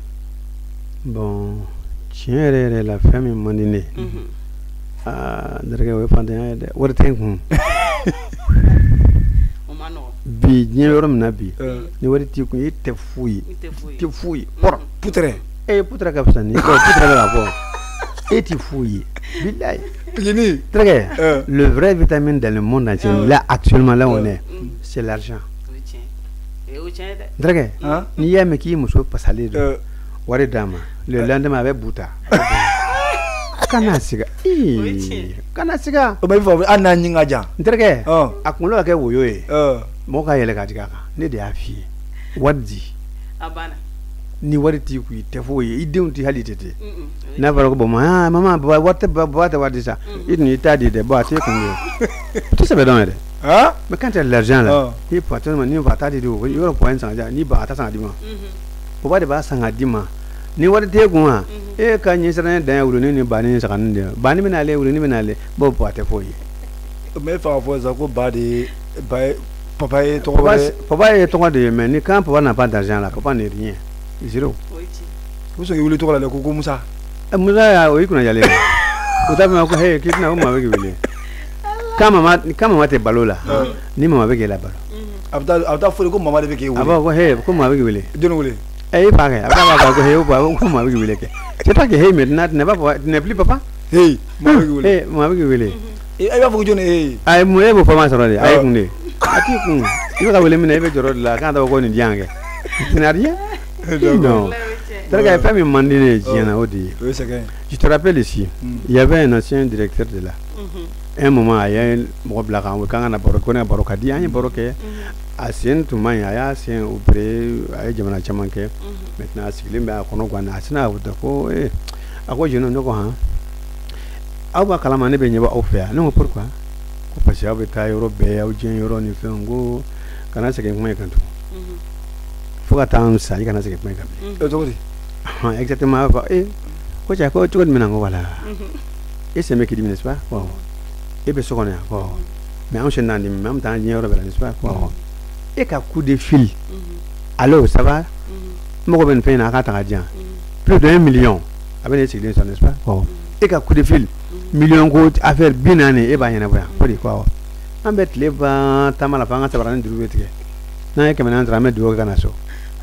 Bon, tiɲɛ yɛrɛ yɛrɛ la, fɛn min man di ne ye, aa n terikɛ, o ye fantanya ye dɛ. Wari tɛ n kun bi. Diɲɛ yɔrɔ min na bi, ni wari t'i kun, e tɛ foyi ye, tɛ foyi ye, kɔrɔ putere. E putere ka fisa ni putere bɛ ka fɔ, e tɛ foyi ye, bilayi. Pigini. Terikɛ, le vrai vitamine dans le monde entier là, actuellement, là où on est, c'est l'argent. N terikɛ, n'i y'a mɛn k'i muso pasalen don, wari d'a ma, le lendemain a bɛ bu ta. Kana siga, kana siga. O bɛ fɔ hali n'a ɲin ka jan. N terikɛ, a kunkolo ka kɛ woyo ye, mɔgɔ ka yɛlɛ ka jigin a kan. Ne de y'a f'i ye, wari di. Ni wari t'i kun, i tɛ foyi ye, i denw tɛ hali tɛ ten. N'a fɔra ko bon, maman, baba wari tɛ, baba tɛ wari di sa, i dun i t'a di dɛ. Bon, a t'e kun ye, o tɛ sɛbɛ dɔn yɛrɛ. Mais quand tu as l'argent là, i fa tɛ ma, ni fa t'a di, o yɔrɔ point san ka di, ni ba a ta san ka di ma, baba de b'a san ka di ma. Ni wari t'e kun wa, e ka ɲɛsiranɲɛ dan ye wulunin ni banni ni saganin de ye. Banni bɛ n'ale, wulunin bɛ n'ale, bon, a tɛ foyi ye. Mais e fɛ k'a fɔ sisan ko ba de ye ba ye, papa ye tɔgɔ wɛrɛ. Papa ye tɔgɔ de ye, mais ni quand papa n'a pas d'argent là, papa n'est rien, zéro. U bɛ sɔn k'i wele tɔgɔ la dɛ, ko Musa. Musa ya, o y'i kunnajalen ye. O t'a fɔ ko he, k'i tɛna ko maa bɛ k'i wele. Quand maman, quand maman tɛ balo la, ni mama bɛ k'e la balo. A bɛ taa fɔ de ko mama de bɛ k'e wele. A b'a fɔ ko he, ko maa bɛ k'i wele. Jɔnni wele? E fa kɛ, a b'a fɔ ko he, ko maa bɛ k'i wele kɛ. C'est pas que hey, maintenant tu n'es pas papa, tu n'es plus papa. Hey, maa bɛ k'i wele. Hey, maa bɛ k'i wele. E b'a fɔ ko jɔnni ye? Ayi, mun e b'o fɔ sɔrɔ de? A ye kun de, a t'i kun. I bɛ ka wele min na, e bɛ jɔrɔ de la, k'a tɔgɔ ko nin di yan kɛ. Tu n'as rien. Non. Terikɛ, fɛn min man di ne ye diɲɛ na, o de ye. O ye sɛgɛn ye. Je te rappelle ici, il y avait un ancien directeur de là. Un moment, a ye mɔgɔ bila k'an wele k'an ka na baro, ko ne ka baro ka di. An ye baro kɛ. A sen tun man ɲi, a y'a sen opéré, a ye jamana caman kɛ. Maintenant a sigilen bɛ, a kɔnɔ ganna, a sina k'a fɔ ko ee, a ko jeune, ne ko han, aw b'a kalama ne bɛ ɲɛbɔ aw fɛ yan. Ne ko pourquoi? Ko parce que aw bɛ taa yɔrɔ bɛɛ, aw diɲɛ yɔrɔ ni fɛnw. Ko kana segin kuma in kan tugun, fo ka taa n sa, i kana segin kuma in kan bilen. O cogo di? Exactement. A b'a fɔ ee, ko cɛ, ko cogo jumɛn na? Ko voilà, e sen bɛ k'i dimi, n'est-ce pas? Ko e bɛ so kɔnɔ yan, ko mais anw sen t'an dimi, mais an bɛ taa diɲɛ yɔrɔ bɛɛ la, n'est-ce pas? Ko e ka coup de fil, allo, ça va, n mago bɛ nin fɛn in na, a k'a ta ka di yan, plus d'un million a bɛ n'e sigilen sɔrɔ, n'est-ce pas? Ko e ka coup de fil, million ko affaire 40, e b'a ɲɛnabɔ yan. Ko de ko awɔ, an bɛ tile ban taama la, fo an ka sabara ni duuru bɛ tigɛ, n'an ye 400 sɔrɔ, an bɛ dugawu kɛ ka na so.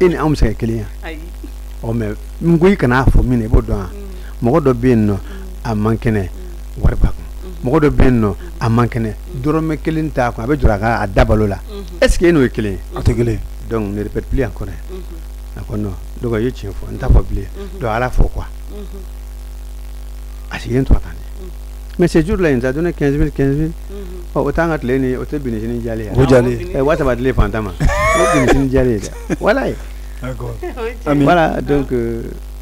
E ni anw bɛ se ka kɛ kelen ye? Ɔ mais n ko i kana fɔ min na, i b'o dɔn wa? Mɔgɔ dɔ bɛ yen nɔ, a man kɛnɛ, wari b'a kun. Mɔgɔ dɔ bɛ yen nɔ, a man kɛnɛ, dɔrɔmɛ kelen t'a kun, a bɛ jɔrɔ a ka a da balo la. Est ce que e n'o ye kelen ye? A tɛ kelen ye. Donc ne répète plus encore. A ko non, donc i ye tiɲɛ fɔ, n t'a fɔ bilen. Donc ala fɔ quoi, a sigilen tora tan de. Mais ce jour là, il nous a donné 15 000, 15 000. Ɔ o t'an ka tile ni o tɛ binisini jalen ye. O jalen. Ɛ 3000 dilen fantan ma, o binisini jalen ye dɛ, voilà. D'accord. Ami. Voilà, donc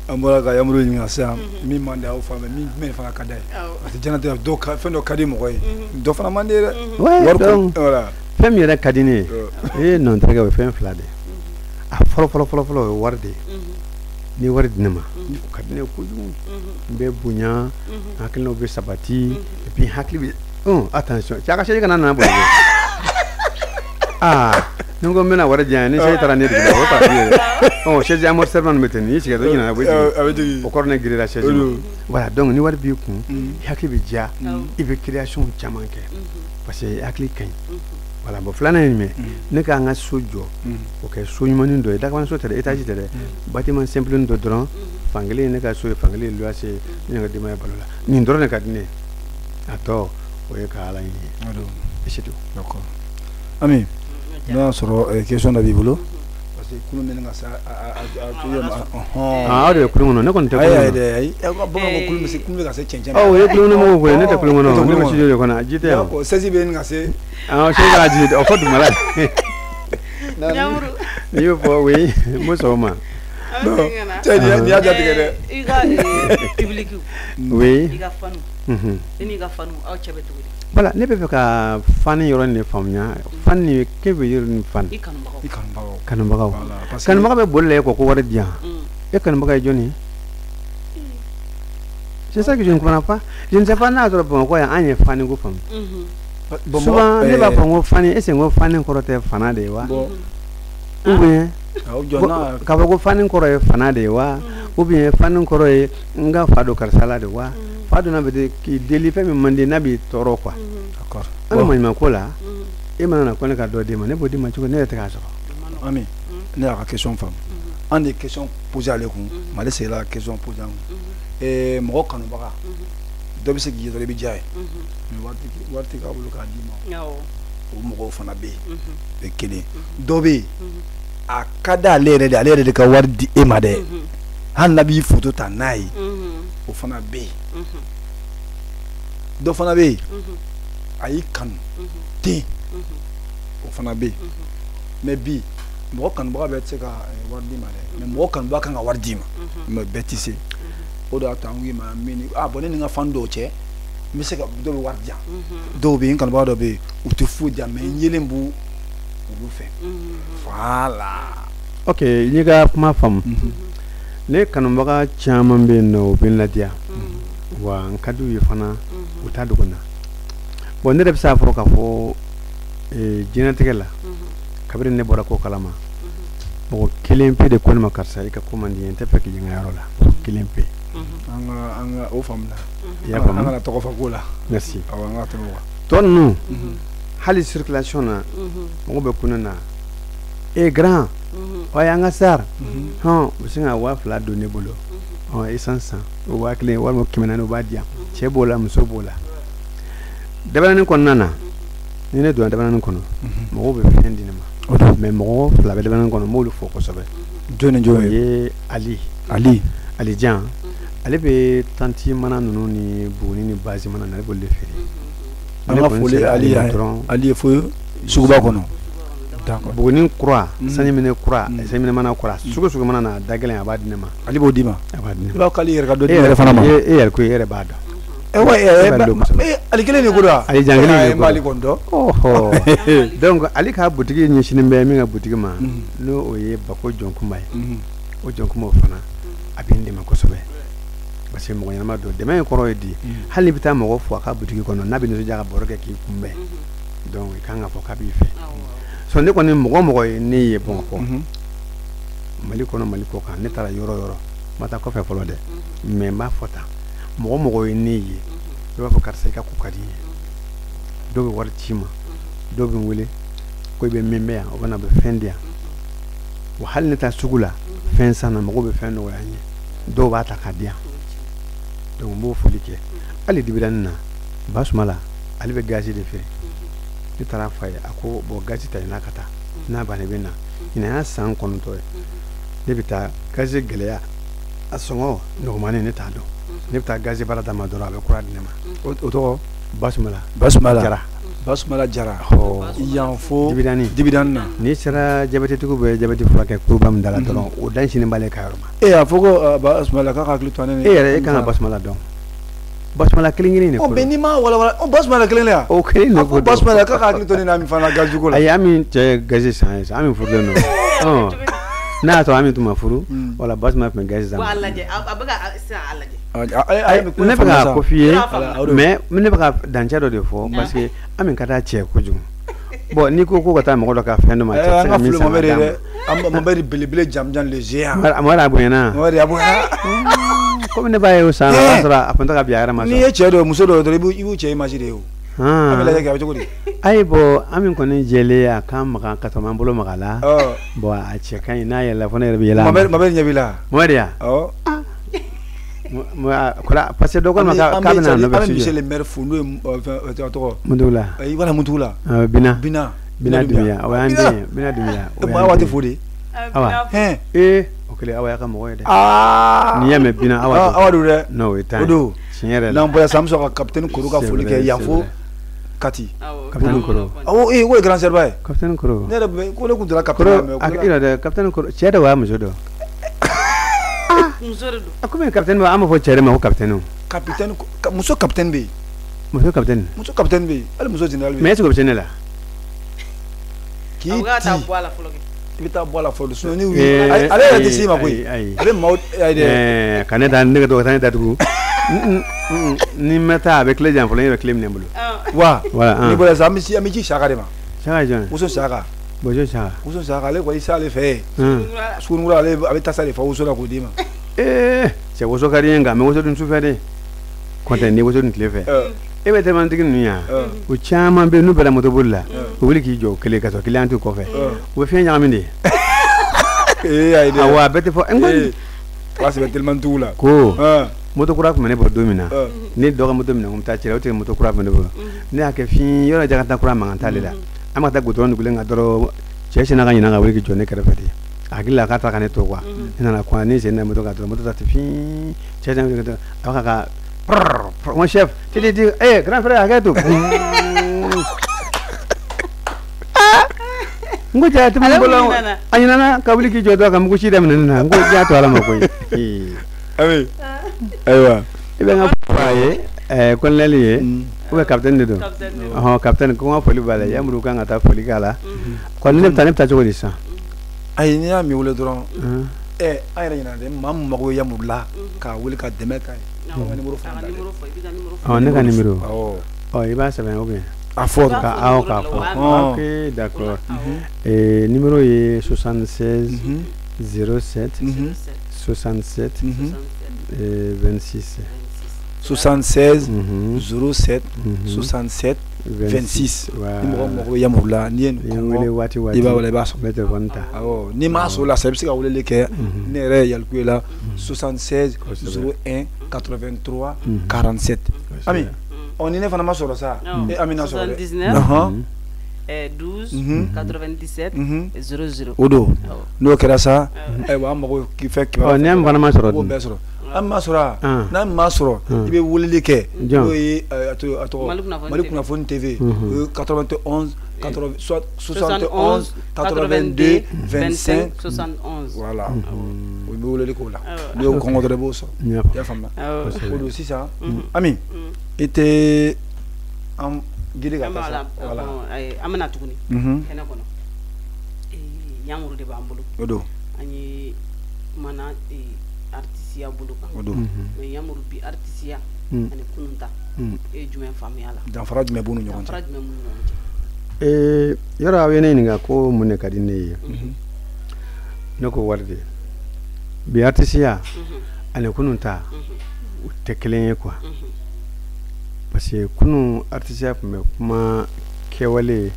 an bɔra ka Yamuru ɲininka sisan min man di aw fan fɛ, min jumɛn fana ka d'a ye, parce que diɲɛlatigɛ dɔw ka fɛn dɔ ka di mɔgɔ ye, dɔ fana man di ye dɛ. Ouais, wari ko donc voilà. Fɛn min yɛrɛ ka di ne ye, ee non, terikɛ, o ye fɛn fila de ye. A fɔlɔ fɔlɔ fɔlɔ fɔlɔ, o ye wari de ye. Ni wari di ne ma, o ka di ne ye kojugu. N bɛ bonya, n hakilinaw bɛ sabati, et puis n hakili bɛ attention, cɛ, a ka seli kana nana boli. Aa Ni ko n bɛna wari di yan, ni chaise taara ne dugu la, o parti ye dɛ. Ɔ, chaise amortisseur bɛ ten, n'i sigi dɔrɔn i ɲinɛna, a bɛ jigin. O kɔrɔ ne girira chaise ma. Voilà, donc ni wari b'i kun, i hakili bɛ diya, i bɛ création caman kɛ parce que hakili ka ɲi. Voilà, bon, filanan ye jumɛn? Ne k'an ka so jɔ, o kɛ so ɲumanin dɔ ye, dakabana so tɛ dɛ, étage tɛ dɛ, bâtiment simple dɔ dɔrɔn, fankelen ye ne ka so ye, fankelen ye luwanse ye, ne ka denbaya balo la. Nin dɔrɔn de ka di ne ye, a tɔ o ye ka Ala ɲini ye, et c'est tout. D'accord. Ami, n'o y'a sɔrɔ question dɔ b'i bolo, parce que kulun bɛ ka se a Ah, aw de bɛ kulun kɔnɔ, ne kɔni tɛ kulun ayi kɔnɔ. Ayi ayi, bamananw ko kulun bɛ se, kulun bɛ ka se cɛncɛn. Ɔ, o ye kulun kɔnɔ mɔgɔw ko ye, ne tɛ kulun kɔnɔ, ne bɛ studio de kɔnɔ, ji tɛ yan. D'accord, sɛsi bɛ ɲini ka se. Ah, chaise ka ji o fɔ dugumala. Ɲamuru. N'i y'o fɔ, oui, n b'o sɔn o ma. An bɛ segin ka na. Cɛ, nin y'a jatigɛ dɛ. I ka public, i ka fanu, i n'i ka fanu, aw cɛ bɛ cogo di? Voilà, ne bɛ fɛ ka fan yɔrɔ in de faamuya. Fan ni, que veut dire une fan? I kanubagaw. I kanubagaw. Kanubagaw. Voilà, parce que Kanubaga bɛ boli la e kɔ ko wari di yan. E kanubaga ye jɔnni ye? C'est ça que je ne comprends pas. Je ne sais pas n'a sɔrɔ Bamakɔ yan, an ye fan ko faamu. Bon, Souvent ne b'a fɔ n ko fan, est ce que n ko fan kɔrɔ tɛ fana de ye wa? Bon. Ou bien awɔ, jɔ n'a k'a fɔ ko fan kɔrɔ ye fana de ye wa? Ou bien fan kɔrɔ ye n ka fa don karisa la de wa? Fa donna bɛ de k'i deli fɛn min man di n'a b'i tɔɔrɔ quoi. D'accord. An bɛ maɲuman ko la, e mana na ko ne ka dɔ d'e ma, ne b'o d'i ma cogo ne yɛrɛ tɛ k'a sɔrɔ. Ami, ne y'a ka question faamu. An de ye question posé ale kun, mais ale seginna ka question posé an kun. Mɔgɔ kanubaga dɔ bɛ se k'i ye dɔrɔn, i bɛ diya ye, mais wari tɛ k'a bolo k'a d'i ma. O mɔgɔw fana bɛ yen, o ye kelen. Dɔ bɛ yen, a ka d'ale yɛrɛ de, ale yɛrɛ de ka wari di e ma dɛ, hali n'a b'i photo ta n'a ye, o fana bɛ yen. Dɔ fana bɛ yen, a y'i kanu ten, o fana bɛ yen. Mais bi, mɔgɔ kanubaga bɛɛ tɛ se ka wari d'i ma dɛ, mais mɔgɔ kanubaga kan ka wari d'i ma, mais bɛɛ tɛ se. O de y'a to an ko i ma min, ah bon, ne ni n ka fan dɔw cɛ, n bɛ se ka dɔw bɛ wari di yan, dɔw bɛ yen, n kanubaga dɔw bɛ yen, u tɛ foyi di yan, mais n yelen b'u olu fɛ. Voilà. Ok, n y'i ka kuma faamu. Ne kanubaga caman bɛ yen nɔ, u bɛ n ladiya wa, n ka d'u ye fana, u t'a dogo n na. Bon, ne yɛrɛ bɛ se k'a fɔ k'a fɔ diɲɛlatigɛ la, kabini ne bɔra ko kalama, mɔgɔ kelen pe de ko ne ma: karisa, i ka ko man di n ye, n tɛ fɛ k'i ye n ka yɔrɔ la. Kelen pe. An ka o faamuya. I y'a faamu? An kana tɔgɔ fɔ ko la. Merci. Awɔ, an ka tɛmɛ o kan. Tɔ ninnu, hali circulation na, mɔgɔ bɛ kun ne na: e grand, ɔ an ka sar hɔn, u bɛ sin ka 2000 don ne bolo, ɔ essence san, o 1000 walima 400, u b'a di yan. Cɛ b'o la, muso b'o la. Dabaranin kɔnɔna na, ni ne donna dabaranin kɔnɔ, mɔgɔw bɛ fɛn di ne ma, mais mɔgɔ fila bɛ dabaranin kɔnɔ, n b'olu fɔ kosɛbɛ. Jɔn ni O jɔn ye? ye Ali. Ali. Ali Jan, ale bɛ tanti mana ninnu ni buguni ni bazi mana ninnu, ale b'olu de feere. An ka foli Ali ye. Dɔrɔn. Ali ye fo suguba kɔnɔ. D'accord. Buguni kura, sanjiminɛ kura, sanjiminɛ mana kura, sugu sugu mana na da gɛlɛn, a b'a di ne ma. Ali b'o d'i ma? A b'a di ne I ma. b'a fɔ k'ale yɛrɛ ka dɔ di E e yɛrɛ fana ma. E yɛrɛ ko, e yɛrɛ b'a dɔn. Wa E b'a dɔn kosɛbɛ. Ali kelen de ko don wa? Ali Jan kelen de E ko m'ale don. kɔni dɔn. Ɔhɔ, donc ale ka butigi ɲɛsinnen bɛ min ka butigi ma, n'o o ye Bako Jɔnkunba ye, o Jɔnkunba, o fana a bɛ n dɛmɛ kosɛbɛ parce que mɔgɔ ɲɛnama don. Dɛmɛ in kɔrɔ ye di? Hali n'i bɛ taa mɔgɔ fo a ka butigi kɔnɔ, n'a bɛ nisɔndiya ka baro kɛ k'i kunbɛn, donc i kan ka fɔ k'a b'i fɛ. So ne kɔni, mɔgɔ o mɔgɔ ye ne ye Bamakɔ, Mali kɔnɔ, Mali kɔ kan, ne taara yɔrɔ o yɔrɔ, n ma taa kɔfɛ fɔlɔ dɛ, mais n b'a fɔ tan, mɔgɔ o mɔgɔ ye ne ye, i b'a fɔ karisa, i ka ko ka di n ye. Dɔw bɛ wari ci n ma, dɔw bɛ n wele ko i bɛ min bɛ yan, o bɛ na, bɛ fɛn di yan wa. Hali ne taa sugu la fɛn san na, mɔgɔw bɛ fɛn nɔgɔya n ye, dɔw b'a ta k'a di yan. Donc n b'o foli kɛ. Hali dibidani na, Basumala, ale bɛ gazi de feere. Ne taara f'a ye, a ko bon, gazi ta n'a ka taa n'a banna, i bɛ na. Ɲinan y'a san 9 ye ne bɛ taa gazi gɛlɛya, a sɔngɔ nɔgɔmanin ne t'a dɔn. Ne bɛ taa gazi baara d'a ma dɔrɔn, a bɛ kura di ne ma. O tɔgɔ? Basumala. Basumala. Jara. Basumala Jara. Ɔ. Yan fo Dibidani. Dibidani na. N'i sera jabɛtitigiw bɛ jabɛti furakɛ kuruba min da la dɔrɔn, o da sinnen b'ale ka yɔrɔ ma. E a fɔ ko Basumala k'a ka hakili to ne. E yɛrɛ, e kan ka Basumala dɔn, Basumala kelen kelen de Ɔ ko mais don. N'i ma walawala, ɔ Basumala kelen de ya? O kelen de A ko ko don. Basumala k'a ka hakili to ne n'a min fana gaziko la. Ayi, an min cɛ ye gazi san ye sa, an min furulen don. Ɔn, n'a y'a sɔrɔ an min tun ma furu, wala Basumala tun bɛ gazi san. Bon, a lajɛ, a bɛ ka sisan a lajɛ. Ne bɛ ka ko f'i ye, Yɔrɔ faamu. mais ne bɛ ka dancɛ dɔ de fɔ parce que an min ka d'a cɛ ye kojugu. Bon, n'i ko ko ka taa mɔgɔ dɔ ka fɛn dɔ ma, cɛ tɛ se ka min san ka d'a ma. An Mamadu belebele jamujan le géant. Mamadu a bonyana. Mamadu a bonyana. Komi ne b'a ye o san, o b'a sɔrɔ a tun tɛ ka bin a yɛrɛ ma. N'i ye cɛ dɔ ye, muso dɔ ye dɔrɔn, i b'u cɛ image de ye o. An bɛ lajɛ kɛ, a bɛ cogo di? Ayi, bon, an min kɔni jɛlen, a kan maga ka sɔrɔ an bolo maga la. Bon, a cɛ ka ɲi, n'a yɛlɛla fo ne yɛrɛ bɛ yɛlɛ a ma. Mamadu ɲɛ b'i la. Mamadu ya? Awɔ. Parce que dɔ ko ne ma k'a bɛna nɔfɛ. An bɛ monsieur le maire fo, n'o ye a tɔgɔ. Muntugula. Voilà, Muntugula. Bina. Bina. Bina Dunbiya, o y'an den ye, Bina Dunbiya. O maa waati fo de. Awa. Ee, o kɛlen awa y'a ka mɔgɔ ye dɛ. N'i y'a mɛn Bina, awa don. Awa don dɛ. Non, o ye tan ye. O don. Tiɲɛ yɛrɛ la. N'an bɔra sisan, an bɛ sɔrɔ ka capitaine Koro ka foli kɛ yan fo Kati. Capitaine Koro. Awɔ, ee, o ye grand sœur ba ye. Capitaine Koro. Ne yɛrɛ bɛ ko ne kun taara capitaine Koro, a i yɛrɛ dɛ, capitaine Koro, cɛ de wa muso don? Muso de don. A komi capitaine b'a, an b'a fɔ cɛ de ma ko capitaine. Capitaine, muso capitaine bɛ yen. Muso capitaine. Muso capitaine bɛ yen. Hali muso général bɛ yen. Mais est ce que o bɛ se ne la? K'i A ko k'a ti. taa bɔ a la fɔlɔ kɛ. I bɛ taa bɔ a la fɔlɔ, sinon ni ale yɛrɛ tɛ s'i ma koyi. Ayi. A bɛ maaw ayi dɛ. Ɛɛ, ka ne da, ne ka to ka taa ne datugu. Ni n ma taa, a bɛ tile jan fɔlɔ, n yɛrɛ bɛ tile minɛ n bolo. Wa. Voilà. N'i bɔra sisan, an bɛ ci Saka de ma. Saka ye jɔn ye? Woso Saka. Bozo Saka. Woso Saka, ale kɔni s'ale fɛ yen. Sugunikura, ale a bɛ tasa de fa woso la k'o d'i ma. Ee, cɛ, woso ka di n ye, nka n bɛ woso dun sufɛ de. Kɔntɛ, n'i woso dun tile fɛ. E bɛ telimantigi ninnu yan, o caman bɛ yen, n'u bɛnna motoboli la, u wuli k'i jɔ kelen ka sɔrɔ client t'u kɔfɛ, u bɛ fiɲɛ ɲagami de. Ee, ayi dɛ. Awɔ, a bɛɛ tɛ fɔ. Ee, o b'a sɛbɛn telimantigiw la. Ko moto kura tun bɛ ne bolo don min na, ne dɔ ka moto minɛ ko n bɛ taa ci la, o tigi moto kura tun bɛ ne bolo. Ne y'a kɛ fiɲɛ yɔrɔ Jakarta kura mankan t'ale la. An ma taa goudron dugulen kan dɔrɔn, cɛ sinna ka ɲinɛ ka wuli k'i jɔ ne kɛrɛfɛ ten. A hakili la k'a ta ka ne to quoi. Ne nana quoi, ne sen da moto kan dɔrɔn, moto ta ten fiɲɛ, cɛ sinna a b'a ka prrr, mon chef, ti ti ti, eh grand frère, hakɛ to. N ko cɛ, tɛ mun bolo, a ɲinɛna ka wuli k'i jɔ dɔrɔn ka mugu ci daminɛ ne na. N ko diya to Ala ma koyi. Ami, ayiwa. I bɛ n ka fɔ a ye, colonel ye, ou bien capitaine de don. Ɔhɔn, capitaine, ko n ka foli b'a la, Yamuru kan ka taa foli k'a la. Kɔni ne bɛ taa, ne bɛ taa cogo di sisan? Ayi, n'i y'a min wele dɔrɔn, ɛ, an yɛrɛ ɲinɛna dɛ, maa min mago bɛ Yamuru la k'a wele ka dɛmɛ k'a ye. An ka numéro fana da dɛ. Ɔ, ne ka numéro. Awɔ. Ɔ, i b'a sɛbɛn ou bien? A fɔ dɔrɔn. Awɔ, k'a fɔ. Ok, d'accord. Numéro ye 76 07 67 26. 76 07 67 26. Ni mɔgɔ mago bɛ Yamuru la, n'i ye nin wele waati waati, i b'a wele, i b'a sɔrɔ. N bɛ téléphone ta. Awɔ, n'i m'a sɔrɔ o la sisan, i bɛ se ka weleli kɛ ne yɛrɛ Yalikuye la, 76 01 83 47. Ami, ɔ, ni ne fana ma sɔrɔ sa, e Ami na sɔrɔ dɛ. 79 12 97 00. O don, n'o kɛra sa, ayiwa, an mago k'i fɛ kibaruya. Ɔ, ni an fana ma sɔrɔ dun? O b'o bɛɛ sɔrɔ. An ma sɔrɔ, n'a ma sɔrɔ, i bɛ weleli kɛ, n'o ye a tɔgɔ Mali kunnafoni TV, o ye 91 71 82 25 71. Voilà, o bɛ weleli k'o la, n'i y'o kɔngɔ dɔrɔn i b'o sɔrɔ. I y'a faamuya? O don sisan, Ami, i tɛ an gili ka taa sa. Voilà, an bɛna tuguni kɛnɛ kɔnɔ, Yamuru de b'an bolo. O don. An ye mana artisiya bolo kan. O don. Mais Yamuru, bi artisiya ani kunun ta, e ye jumɛn faamuya la? Danfara jumɛn b'u ni ɲɔgɔn cɛ? Danfara jumɛn b'u ni ɲɔgɔn cɛ? Ee, yɔrɔ aw ye ne ɲininka ko mun de ka di ne ye, ne ko wari de. Bi artisiya ani kunun ta, u tɛ kelen ye quoi. Parce que kunun artisiya tun bɛ kuma kɛwale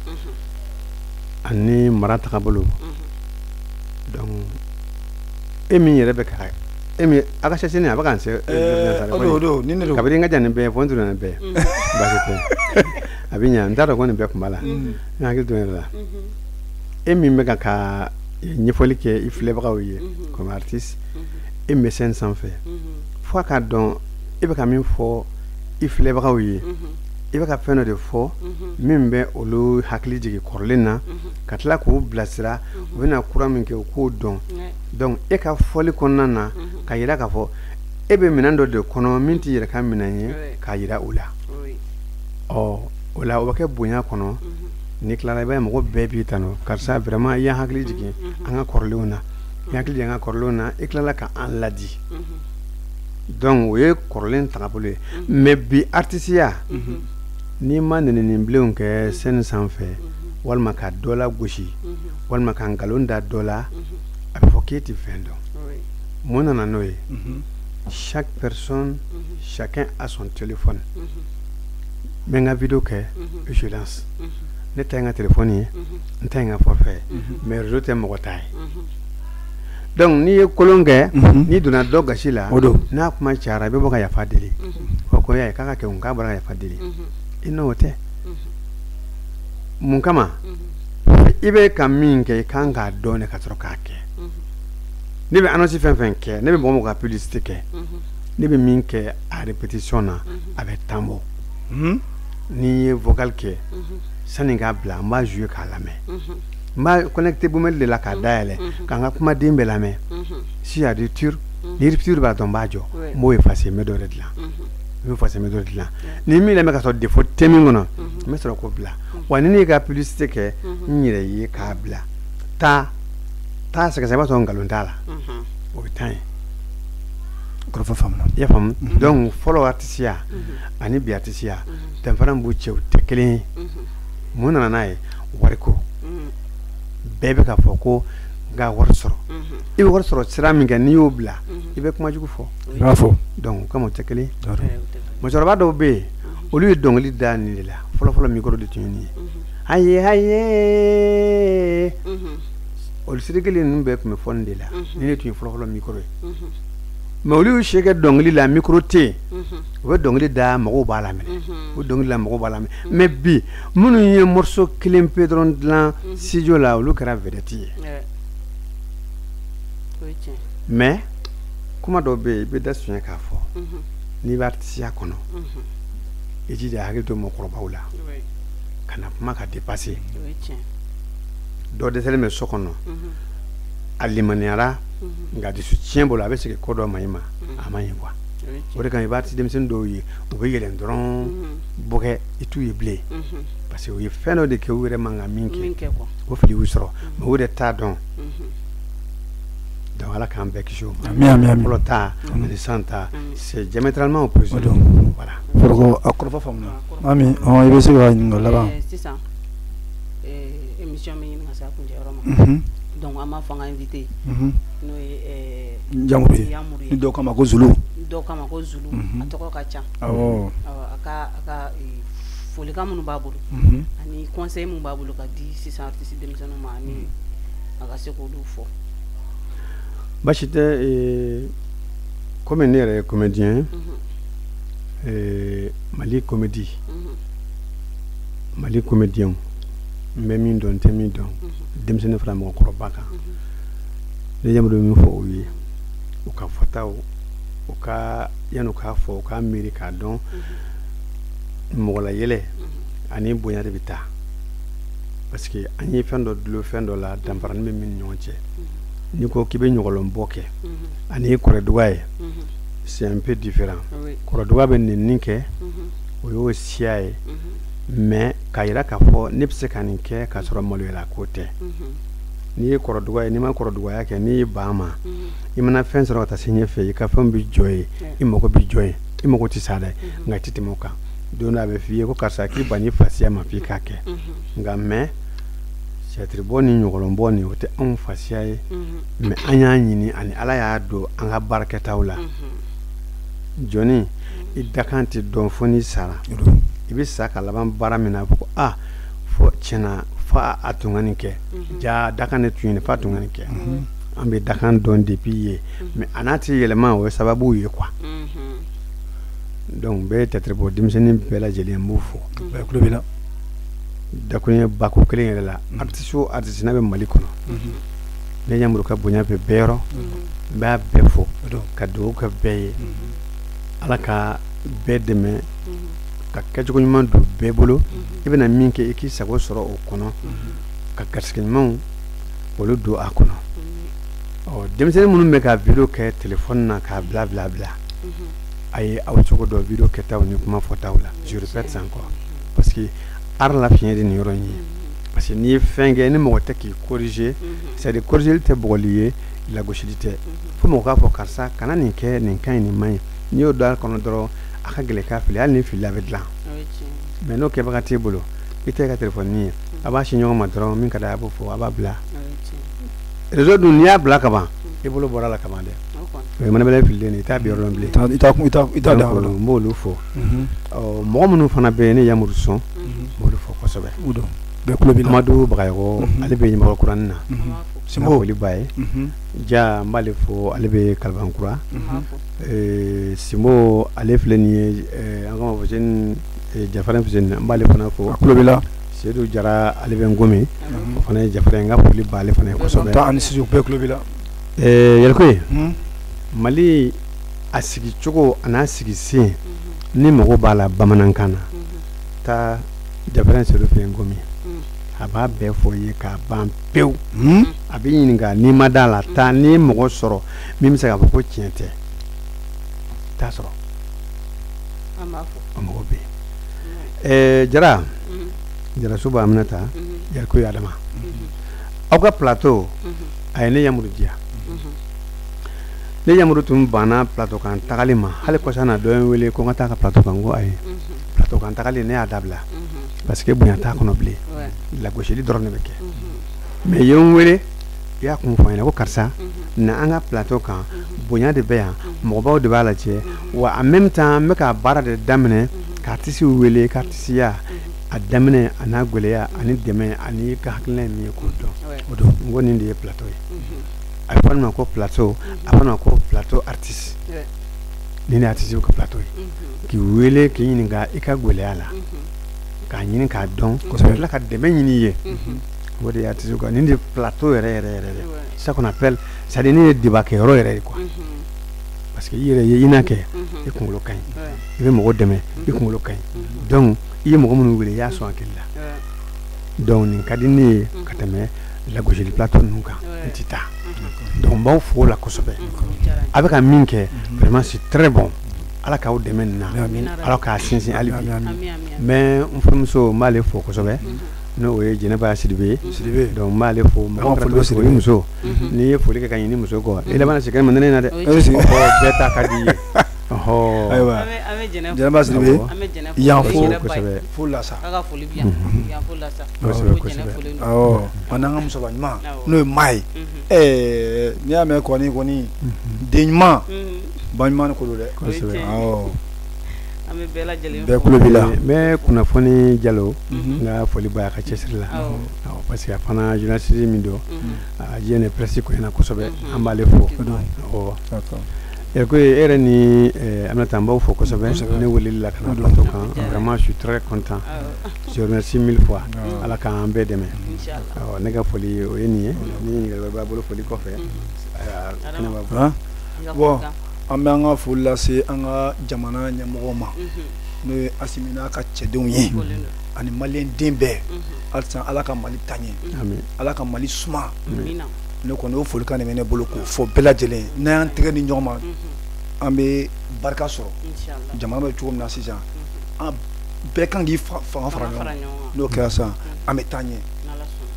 ani mara tagabolo. Donc e min yɛrɛ bɛ ka e min a ka sɛsɛnni a bɛ ka n se. O don, ni ne don. Kabini n ka jan nin bɛɛ ye, fo n tun nin bɛɛ baasi tɛ, a bɛ ɲa, n t'a dɔn ko nin bɛɛ tun b'a la, n hakili to n yɛrɛ la. E min bɛ ka ɲɛfɔli kɛ i filɛbagaw ye comme artiste, e min bɛ scène sanfɛ, fo a k'a dɔn e bɛ ka min fɔ i filɛbagaw ye, i bɛ ka fɛn dɔ de fɔ min bɛ olu hakili jigin kɔrɔlen na, ka tila k'u bilasira, u bɛna kura min kɛ, u k'o dɔn. Donc e ka fɔli kɔnɔna na, ka yira k'a fɔ e bɛ minɛn dɔ de kɔnɔ min t'i yɛrɛ ka minɛn ye, k'a yira u la. Ɔ, o la o bɛ kɛ bonya kɔnɔ. N'i tilala, i b'a ye mɔgɔ bɛɛ b'i tanu, karisa, vraiment i y'an hakili jigin an ka kɔrɔlenw na, i hakili jigin an ka kɔrɔlenw na, i tilala ka an ladi. Donc o ye kɔrɔlen tagabolo ye. Mais bi artisiya, N'i ma nɛninibilenw kɛ scène sanfɛ, walima ka dɔ la gosi, walima ka nkalon da dɔ la, a bɛ fɔ k'e tɛ fɛn dɔn. Mun nana n'o ye? Chaque personne, chacun a son téléphone. N bɛ n ka vidéo kɛ, je lance. Ne ta ye n ka téléphone ye, n ta ye n ka forfait ye, mais réseau tɛ mɔgɔ ta ye. Donc n'i ye kolon kɛ, n'i donna dɔ gasi la, n'a kuma cayara, i bɛ bɔ ka yafa deli. Ɔ ko y'a ye k'a ka kɛ kun, k'a bɔra ka yafa deli. I n'o tɛ. Mun kama? I bɛ ka min kɛ, i kan k'a dɔn de ka sɔrɔ k'a kɛ. Ne bɛ annonce fɛn fɛn kɛ, ne bɛ mɔgɔ mɔgɔ ka publicité kɛ, ne bɛ min kɛ a répétition na, a bɛ tan bɔ. N'i ye vocal kɛ, sani k'a bila, n b'a jouer k'a lamɛn. N b'a connecté Boomel de la k'a dayɛlɛ, k'an ka kumaden bɛɛ lamɛn. S'il y a rupture, ni rupture b'a dɔn, n b'a jɔ, n b'o effacer, n bɛ dɔ wɛrɛ dilan. N bɛ effacer, n bɛ dɔ wɛrɛ dilan. Ni min lamɛn ka sɔrɔ défaut tɛ min kɔnɔ, n bɛ sɔrɔ k'o bila. Wa ni ne y'i ka publicité kɛ n yɛrɛ ye k'a bila, taa taa sɛgɛsɛgɛ, i b'a sɔrɔ nkalon t'a la, o bɛ taa yen. Kɔrɔfɔ faamuna. I y'a faamu? Donc fɔlɔ artisiya ani bi artisiya, danfara min b'u cɛ, u tɛ kelen ye. Mun nana n'a ye? Wariko. Bɛɛ bɛ k'a fɔ ko n ka wari sɔrɔ. I bɛ wari sɔrɔ sira min kɛ, n'i y'o bila, i bɛ kuma jugu fɔ. I b'a fɔ. Donc o kama o tɛ kelen ye. Musokɔrɔba dɔw bɛ yen, olu ye dɔnkili da nin de la. Fɔlɔ fɔlɔ, micro de tun ye nin ye. Aye aye, olu siri kelen ninnu bɛɛ tun bɛ fɔ nin de la. Nin de tun ye fɔlɔ fɔlɔ micro ye. Mais olu y'u si kɛ dɔnkili la, micro tɛ yen. U bɛ dɔnkili da, mɔgɔw b'a lamɛn. U bɛ dɔnkili da, mɔgɔw b'a lamɛn. Mais bi, minnu ye morceau kelen pe dɔrɔn dilan studio la, olu kɛra vedette ye. Mais kuma dɔw bɛ yen, i bɛ da sonya k'a fɔ. N'i bɛ artisiya kɔnɔ, i jija hakili to mɔgɔkɔrɔbaw la, ka na kuma ka dépasser. Dɔ dɛsɛlen bɛ so kɔnɔ, a limaniyara, nka dusu tiɲɛ bolo, a bɛ segin ko dɔ ma i ma, a ma ɲi quoi. O de kama i b'a denmisɛnnin dɔw ye, u bɛ yɛlɛn dɔrɔn, bɔkɛ i t'u ye bilen, parce que u ye fɛn dɔ de kɛ u yɛrɛ man ka min kɛ, o fili y'u sɔrɔ, mais u yɛrɛ t'a dɔn. Donc Ala k'an bɛɛ kisi o ma. Fɔlɔ ta ani sisan ta, c'est diamétralement opposé, voilà. Foroko, a kɔrɔfɔ faamuna. Ami, i bɛ se ka ɲininkali laban. Sisan émission bɛ ɲini ka se a kuncɛyɔrɔ ma. Donc an b'a fɔ an ka invité, n'o ye Yamuru ye, ni dɔw k'a ma ko Zulu. Dɔw k'a ma ko Zulu, a tɔgɔ ka ca. A ka folikan minnu b'a bolo ani conseil min b'a bolo ka di sisan artiste denmisɛnninw ma, ani a ka se k'olu fɔ. Baasi tɛ. Komi ne yɛrɛ ye comédien ye, Mali comédie, Mali comédien, n bɛ min dɔn, n tɛ min dɔn, denmisɛnnin fara mɔgɔkɔrɔba kan, ne Yamuru bɛ min fɔ u ye, u ka fɔtaw, u ka yan'u k'a fɔ, u k'a miiri k'a dɔn. Mɔgɔ la yɛlɛ ani bonya de bɛ taa, parce que an ye fɛn dɔ dulon fɛn dɔ la, danfaranin bɛ min ni ɲɔgɔn cɛ. N'i ko k'i bɛ ɲɔgɔlɔnbɔ kɛ ani kɔrɔduga ye, c'est un peu différent. Kɔrɔduga bɛ nɛnini kɛ, o y'o siya ye, mais k'a yira k'a fɔ ne bɛ se ka nin kɛ k'a sɔrɔ maloyala ko tɛ. N'i ye kɔrɔduga ye, n'i ma kɔrɔdugaya kɛ, n'i y'i ban ma, i mana fɛn sɔrɔ ka taa se ɲɛfɛ, i ka fɛn bɛ jɔ yen, i mago bɛ jɔ yen, i mago tɛ sa dɛ, nka i tɛ tɛmɛ o kan. Don dɔ a bɛ f'i ye ko karisa, k'i ban n'i fasiya ma f'i k'a kɛ. Nka mais théâtre ni ɲɔgɔlɔnbɔ nin, o tɛ anw fasiya ye, mais an y'a ɲini ani Ala y'a don an ka baarakɛtaw la. Jɔnni i dakan tɛ dɔn fo n'i sara. I bɛ sa ka laban baara min na, a bɛ fɔ ko aa, fo tiɲɛna, fo a tun ka nin kɛ, ja dakan de tun ye nin, fo a tun ka nin kɛ. An bɛ dakan dɔn depuis ye, mais a n'a tɛ yɛlɛma, o ye sababu ye quoi. Donc n bɛ théâtre bɔ denmisɛnnin bɛɛ lajɛlen, n b'u fo. Bɛɛ tulo b'i la. Dakuruɲɛ bako kelen yɛrɛ la, artiste o artiste n'a bɛ Mali kɔnɔ, ne Yamuru ka bonya bɛ bɛɛ yɔrɔ. N b'a bɛɛ fo ka dugawu kɛ bɛɛ ye, Ala ka bɛɛ dɛmɛ ka kɛcogo ɲuman don bɛɛ bolo. I bɛna min kɛ, i k'i sago sɔrɔ o kɔnɔ, ka garisɛgɛ ɲumanw olu don a kɔnɔ. Ɔ denmisɛnnin minnu bɛ ka vidéo kɛ téléphone na k'a bila bila bila, a ye aw cogo dɔn vidéo kɛtaw ni kuma fɔtaw la. Je répète encore, parce que art la fiɲɛ de nin yɔrɔ in ye, parce que n'i ye fɛn kɛ ni mɔgɔ tɛ k'i corriger, c'est à dire corriger tɛ bugɔli ye, lagosili tɛ, fo mɔgɔ k'a fɔ karisa kana nin kɛ, nin ka ɲi, nin man ɲi. N'i y'o don a kɔnɔ dɔrɔn, a ka gɛlɛn k'a fili. Hali ni fili, a bɛ dilan. Mais n'o kɛbaga t'e bolo, i tɛ ka téléphone ye, a b'a si ɲɔgɔn ma dɔrɔn, min ka d'a ye a b'o fɔ, a b'a bila réseau dun. N'i y'a bila ka ban, i bolo bɔra la ka ban dɛ. O ye manabɛlɛ fililen de ye, i t'a bi yɔrɔ dɔn bilen. I t'a dan yɔrɔ dɔn. N b'olu fo. Mɔgɔ minnu fana bɛ yen ne Yamuru sɔn, n b'olu fo kosɛbɛ. O don bɛɛ tulo b'i la. Amadu Bagayɔgɔ, ale bɛ Ɲamakɔrɔ kuranin na. Sinbo. Foli b'a ye. Ja, n b'ale fo, ale bɛ Kalabankura. Sinbo, ale filɛ nin ye, an k'a ma Fuseni Jafaren Fuseni, n b'ale fana fo. A tulo b'i la. Seydou Jara, ale bɛ Ngomi, o fana ye Jafaren ye, n ka foli b'ale fana ye kosɛbɛ. Tan ani Sisu, bɛɛ tulo b'i la. Yɛlɛkoye, Mali a sigicogo a n'a sigisen, ni mago b'a la bamanankan na, taa Jafaren Seydou fɛ Ngomi, a b'a bɛɛ fɔ i ye k'a ban pewu. A b'i ɲininka, n'i ma da la, taa, n'i ye mɔgɔ sɔrɔ min bɛ se k'a fɔ ko tiɲɛ tɛ, i t'a sɔrɔ. O mɔgɔ bɛ yen. Jara Jarasuba Aminata, Yɛlɛkoye Adama, aw ka plateau a ye ne Yamuru diya. Ne Yamuru tun banna plateau kan tagali ma. Hali kɔsa na, dɔ ye n wele ko n ka taa ka plateau kan, ko ayi, plateau kan tagali ne y'a dabila parce que bonya t'a kɔnɔ bilen, lagosili dɔrɔn de bɛ kɛ. Mais i ye n wele, i y'a kun fɔ n ɲɛna ko karisa, na an ka plateau kan, bonya de bɛ yan, mɔgɔbaw de b'a lajɛ, wa en même temps n bɛ ka baara de daminɛ ka artiste wele ka artisiya a daminɛ a n'a gɛlɛya ani dɛmɛ ani ka hakilina ye min ye k'o dɔn. O don, n ko nin de ye plateau ye. A bɛ fɔ nin ma ko plateau, a fɔ ma ko plateau artiste. Nin de ye artiste ka plateau ye, k'i wele k'i ɲininka i ka gɛlɛya la, k'a ɲini k'a dɔn kosɛbɛ, tila ka dɛmɛ ɲini i ye. O de ye artiste ka nin de ye plateau yɛrɛ yɛrɛ yɛrɛ de, c'est ça qu'on appelle, c'est à dire nin ye débat kɛyɔrɔ yɛrɛ ye quoi, parce que i yɛrɛ ye ina kɛ, i kunkolo ka ɲi, i bɛ mɔgɔ dɛmɛ, i kunkolo ka ɲi, donc i ye mɔgɔ minnu wele, i y'a sɔn hakili la. Donc nin ka di ne ye ka tɛmɛ lagosili plateau ninnu kan, n tɛ taa. Donc n b'aw fo o la kosɛbɛ. A bɛ ka min kɛ, vraiment c'est très bon. Ala k'aw dɛmɛ nin na, Ala k'a sinsin hali bi. Mais n furumuso, n b'ale fo kosɛbɛ, n'o ye Jɛnɛba Sidibe ye. Sidibe. Donc n b'ale fo. Mɔgɔ kɛra cogo o ye muso, n'i ye foli kɛ ka ɲini muso kɔ, i laban si kɛnɛ ma nɛnɛ na dɛ, bɛɛ ta ka di i ye. Ayiwa, Jɛnɛba Sidibe, yan fo kosɛbɛ. Fo lasa. Kosɛbɛ kosɛbɛ. Awɔ, an n'an ka musokɔrɔba ɲuman, n'o ye maa ye, n'i y'a mɛn kɔni kɔni den ɲuman, ba ɲuman ko don dɛ. Kosɛbɛ. Awɔ. An bɛ bɛɛ lajɛlen. Bɛɛ kulo b'i la. N bɛ kunnafoni Jalo, n ka foli b'a ka cɛsiri la, parce que a fana journaliste min don, a diɲɛ presse ko ɲɛna kosɛbɛ, an b'ale fo. Awɔ. Ko e yɛrɛ ni Aminata, n b'aw fo kosɛbɛ ne weleli la ka na plateau kan. Vraiment je suis très content, je remercie mille fois. Ala k'an bɛɛ dɛmɛ. Awɔ, ne ka foli o ye nin ye. Ni ɲininkali wɛrɛ b'a bolo foli kɔfɛ, kɛnɛ b'a bolo. Bon, an bɛ an ka foli lase an ka jamana ɲɛmɔgɔw ma, n'o ye Asimi n'a ka cɛdenw ye ani maliyɛn den bɛɛ. Halisa Ala ka Mali taa ɲɛ, Ala ka Mali suma. Ne kɔni, o folikan de bɛ ne bolo k'o fɔ bɛɛ lajɛlen ye. N'an y'an tɛgɛ di ɲɔgɔn ma, an bɛ barika sɔrɔ. Jamana bɛ cogo min na sisan, an bɛɛ kan k'i fanga fara ɲɔgɔn kan. N'o kɛra sisan, an bɛ taa ɲɛ.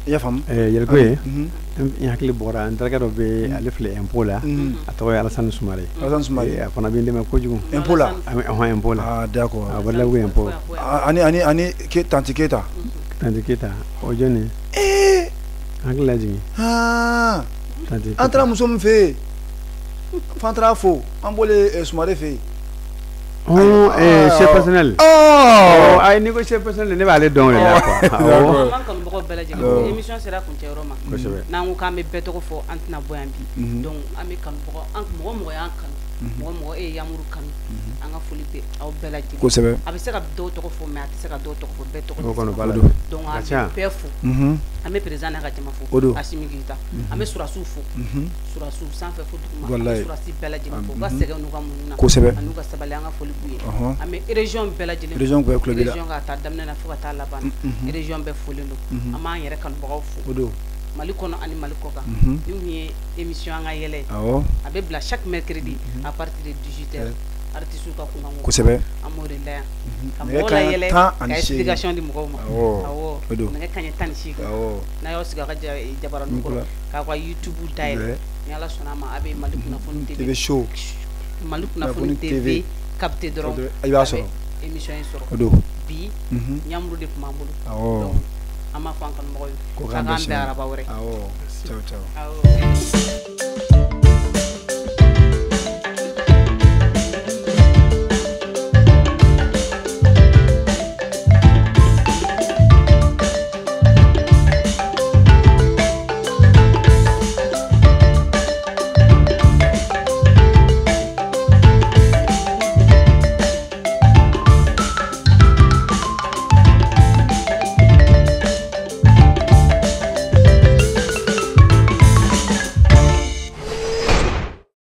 I y'a faamu. Yɛlɛko ye, n hakili bɔra n terikɛ dɔ bɛ, ale filɛ impôt la, a tɔgɔ ye Alasani Sumare. Alasani Sumare. A fana bɛ n dɛmɛ kojugu. Impôt la. Ɔhɔn, impôt la. Ah d'accord. A Badabugu impôt. Ani Tanti Keyita. Tanti Keyita, o jɔn ye? Hakili lajigin. Tanti. An taara muso min fɛ yen, f'an taara fo, an bɔlen Sumare fɛ yen. Chef personnel. Ayi, n'i ko chef personnel, ne b'ale dɔn o de la quoi. An b'an kanubagaw bɛɛ lajɛlen fo. Émission sera kuncɛyɔrɔ ma. Kosɛbɛ. N'an ko k'an bɛ bɛɛ tɔgɔ fɔ, an tɛna bɔ yan bi. Donc an bɛ kanubagaw, an mɔgɔ mɔgɔ y'an kanu, mɔgɔ mɔgɔ e ye Yamuru kanu, an ka foli bɛ aw bɛɛ lajɛlen. Kosɛbɛ. A bɛ se ka dɔw tɔgɔ fɔ, mais a tɛ se ka dɔw tɔgɔ fɔ, bɛɛ tɔgɔ O tɛ kɔni se b'a ka la. fɔ. Donc an A ka ca. bɛ bɛɛ fo. An bɛ président n'a ka jama fo. O don. Asimi Goyita. An bɛ surasiw fo. Surasiw sanfɛ fo duguma. An bɛ Walayi. surasi bɛɛ lajɛlen fo. U ka sɛgɛn n'u ka muɲu na. Kosɛbɛ. Ani u ka sabali, an ka foli b'u ye. Ɔhɔn. An bɛ région bɛɛ lajɛlen fo. Région bɛɛ tulo b'i la. Région k'a ta daminɛ na fo ka taa laban na. Région bɛɛ folen don. An b'an yɛrɛ kanubagaw fo. O don. Mali kɔnɔ ani Mali kɔ kan. Ni kun ye émission An ka yɛlɛ ye. Awɔ. A bɛ bila chaque mercredi à partir de 18h. Artistes ka kunkanko. Kosɛbɛ. An b'o de la yan. Ka Nɛgɛ mɔgɔw kanɲɛ layɛlɛ, tan ka ani seegin. explication di mɔgɔw ma. Awɔ. Awɔ. O don. Nɛgɛ kanɲɛ 18. Awɔ. N'a y'aw sigi aw ka jabaranin kɔrɔ, k'aw ka YouTube dayɛlɛ. Ni Ala sɔnna a ma, a bɛ Mali kunnafoni TV. TV show. Mali kunnafoni Kunnafoni TV TV. capté dɔrɔn. I b'a sɔrɔ. A bɛ émission in sɔrɔ. O don. Bi Ɲamuru de tun b'an bolo. Donc an b'a fɔ an kanubagaw ye Ko k'an k'an bɛn bɛn araba wɛrɛ. Awɔ, ciao ciao. Awɔ.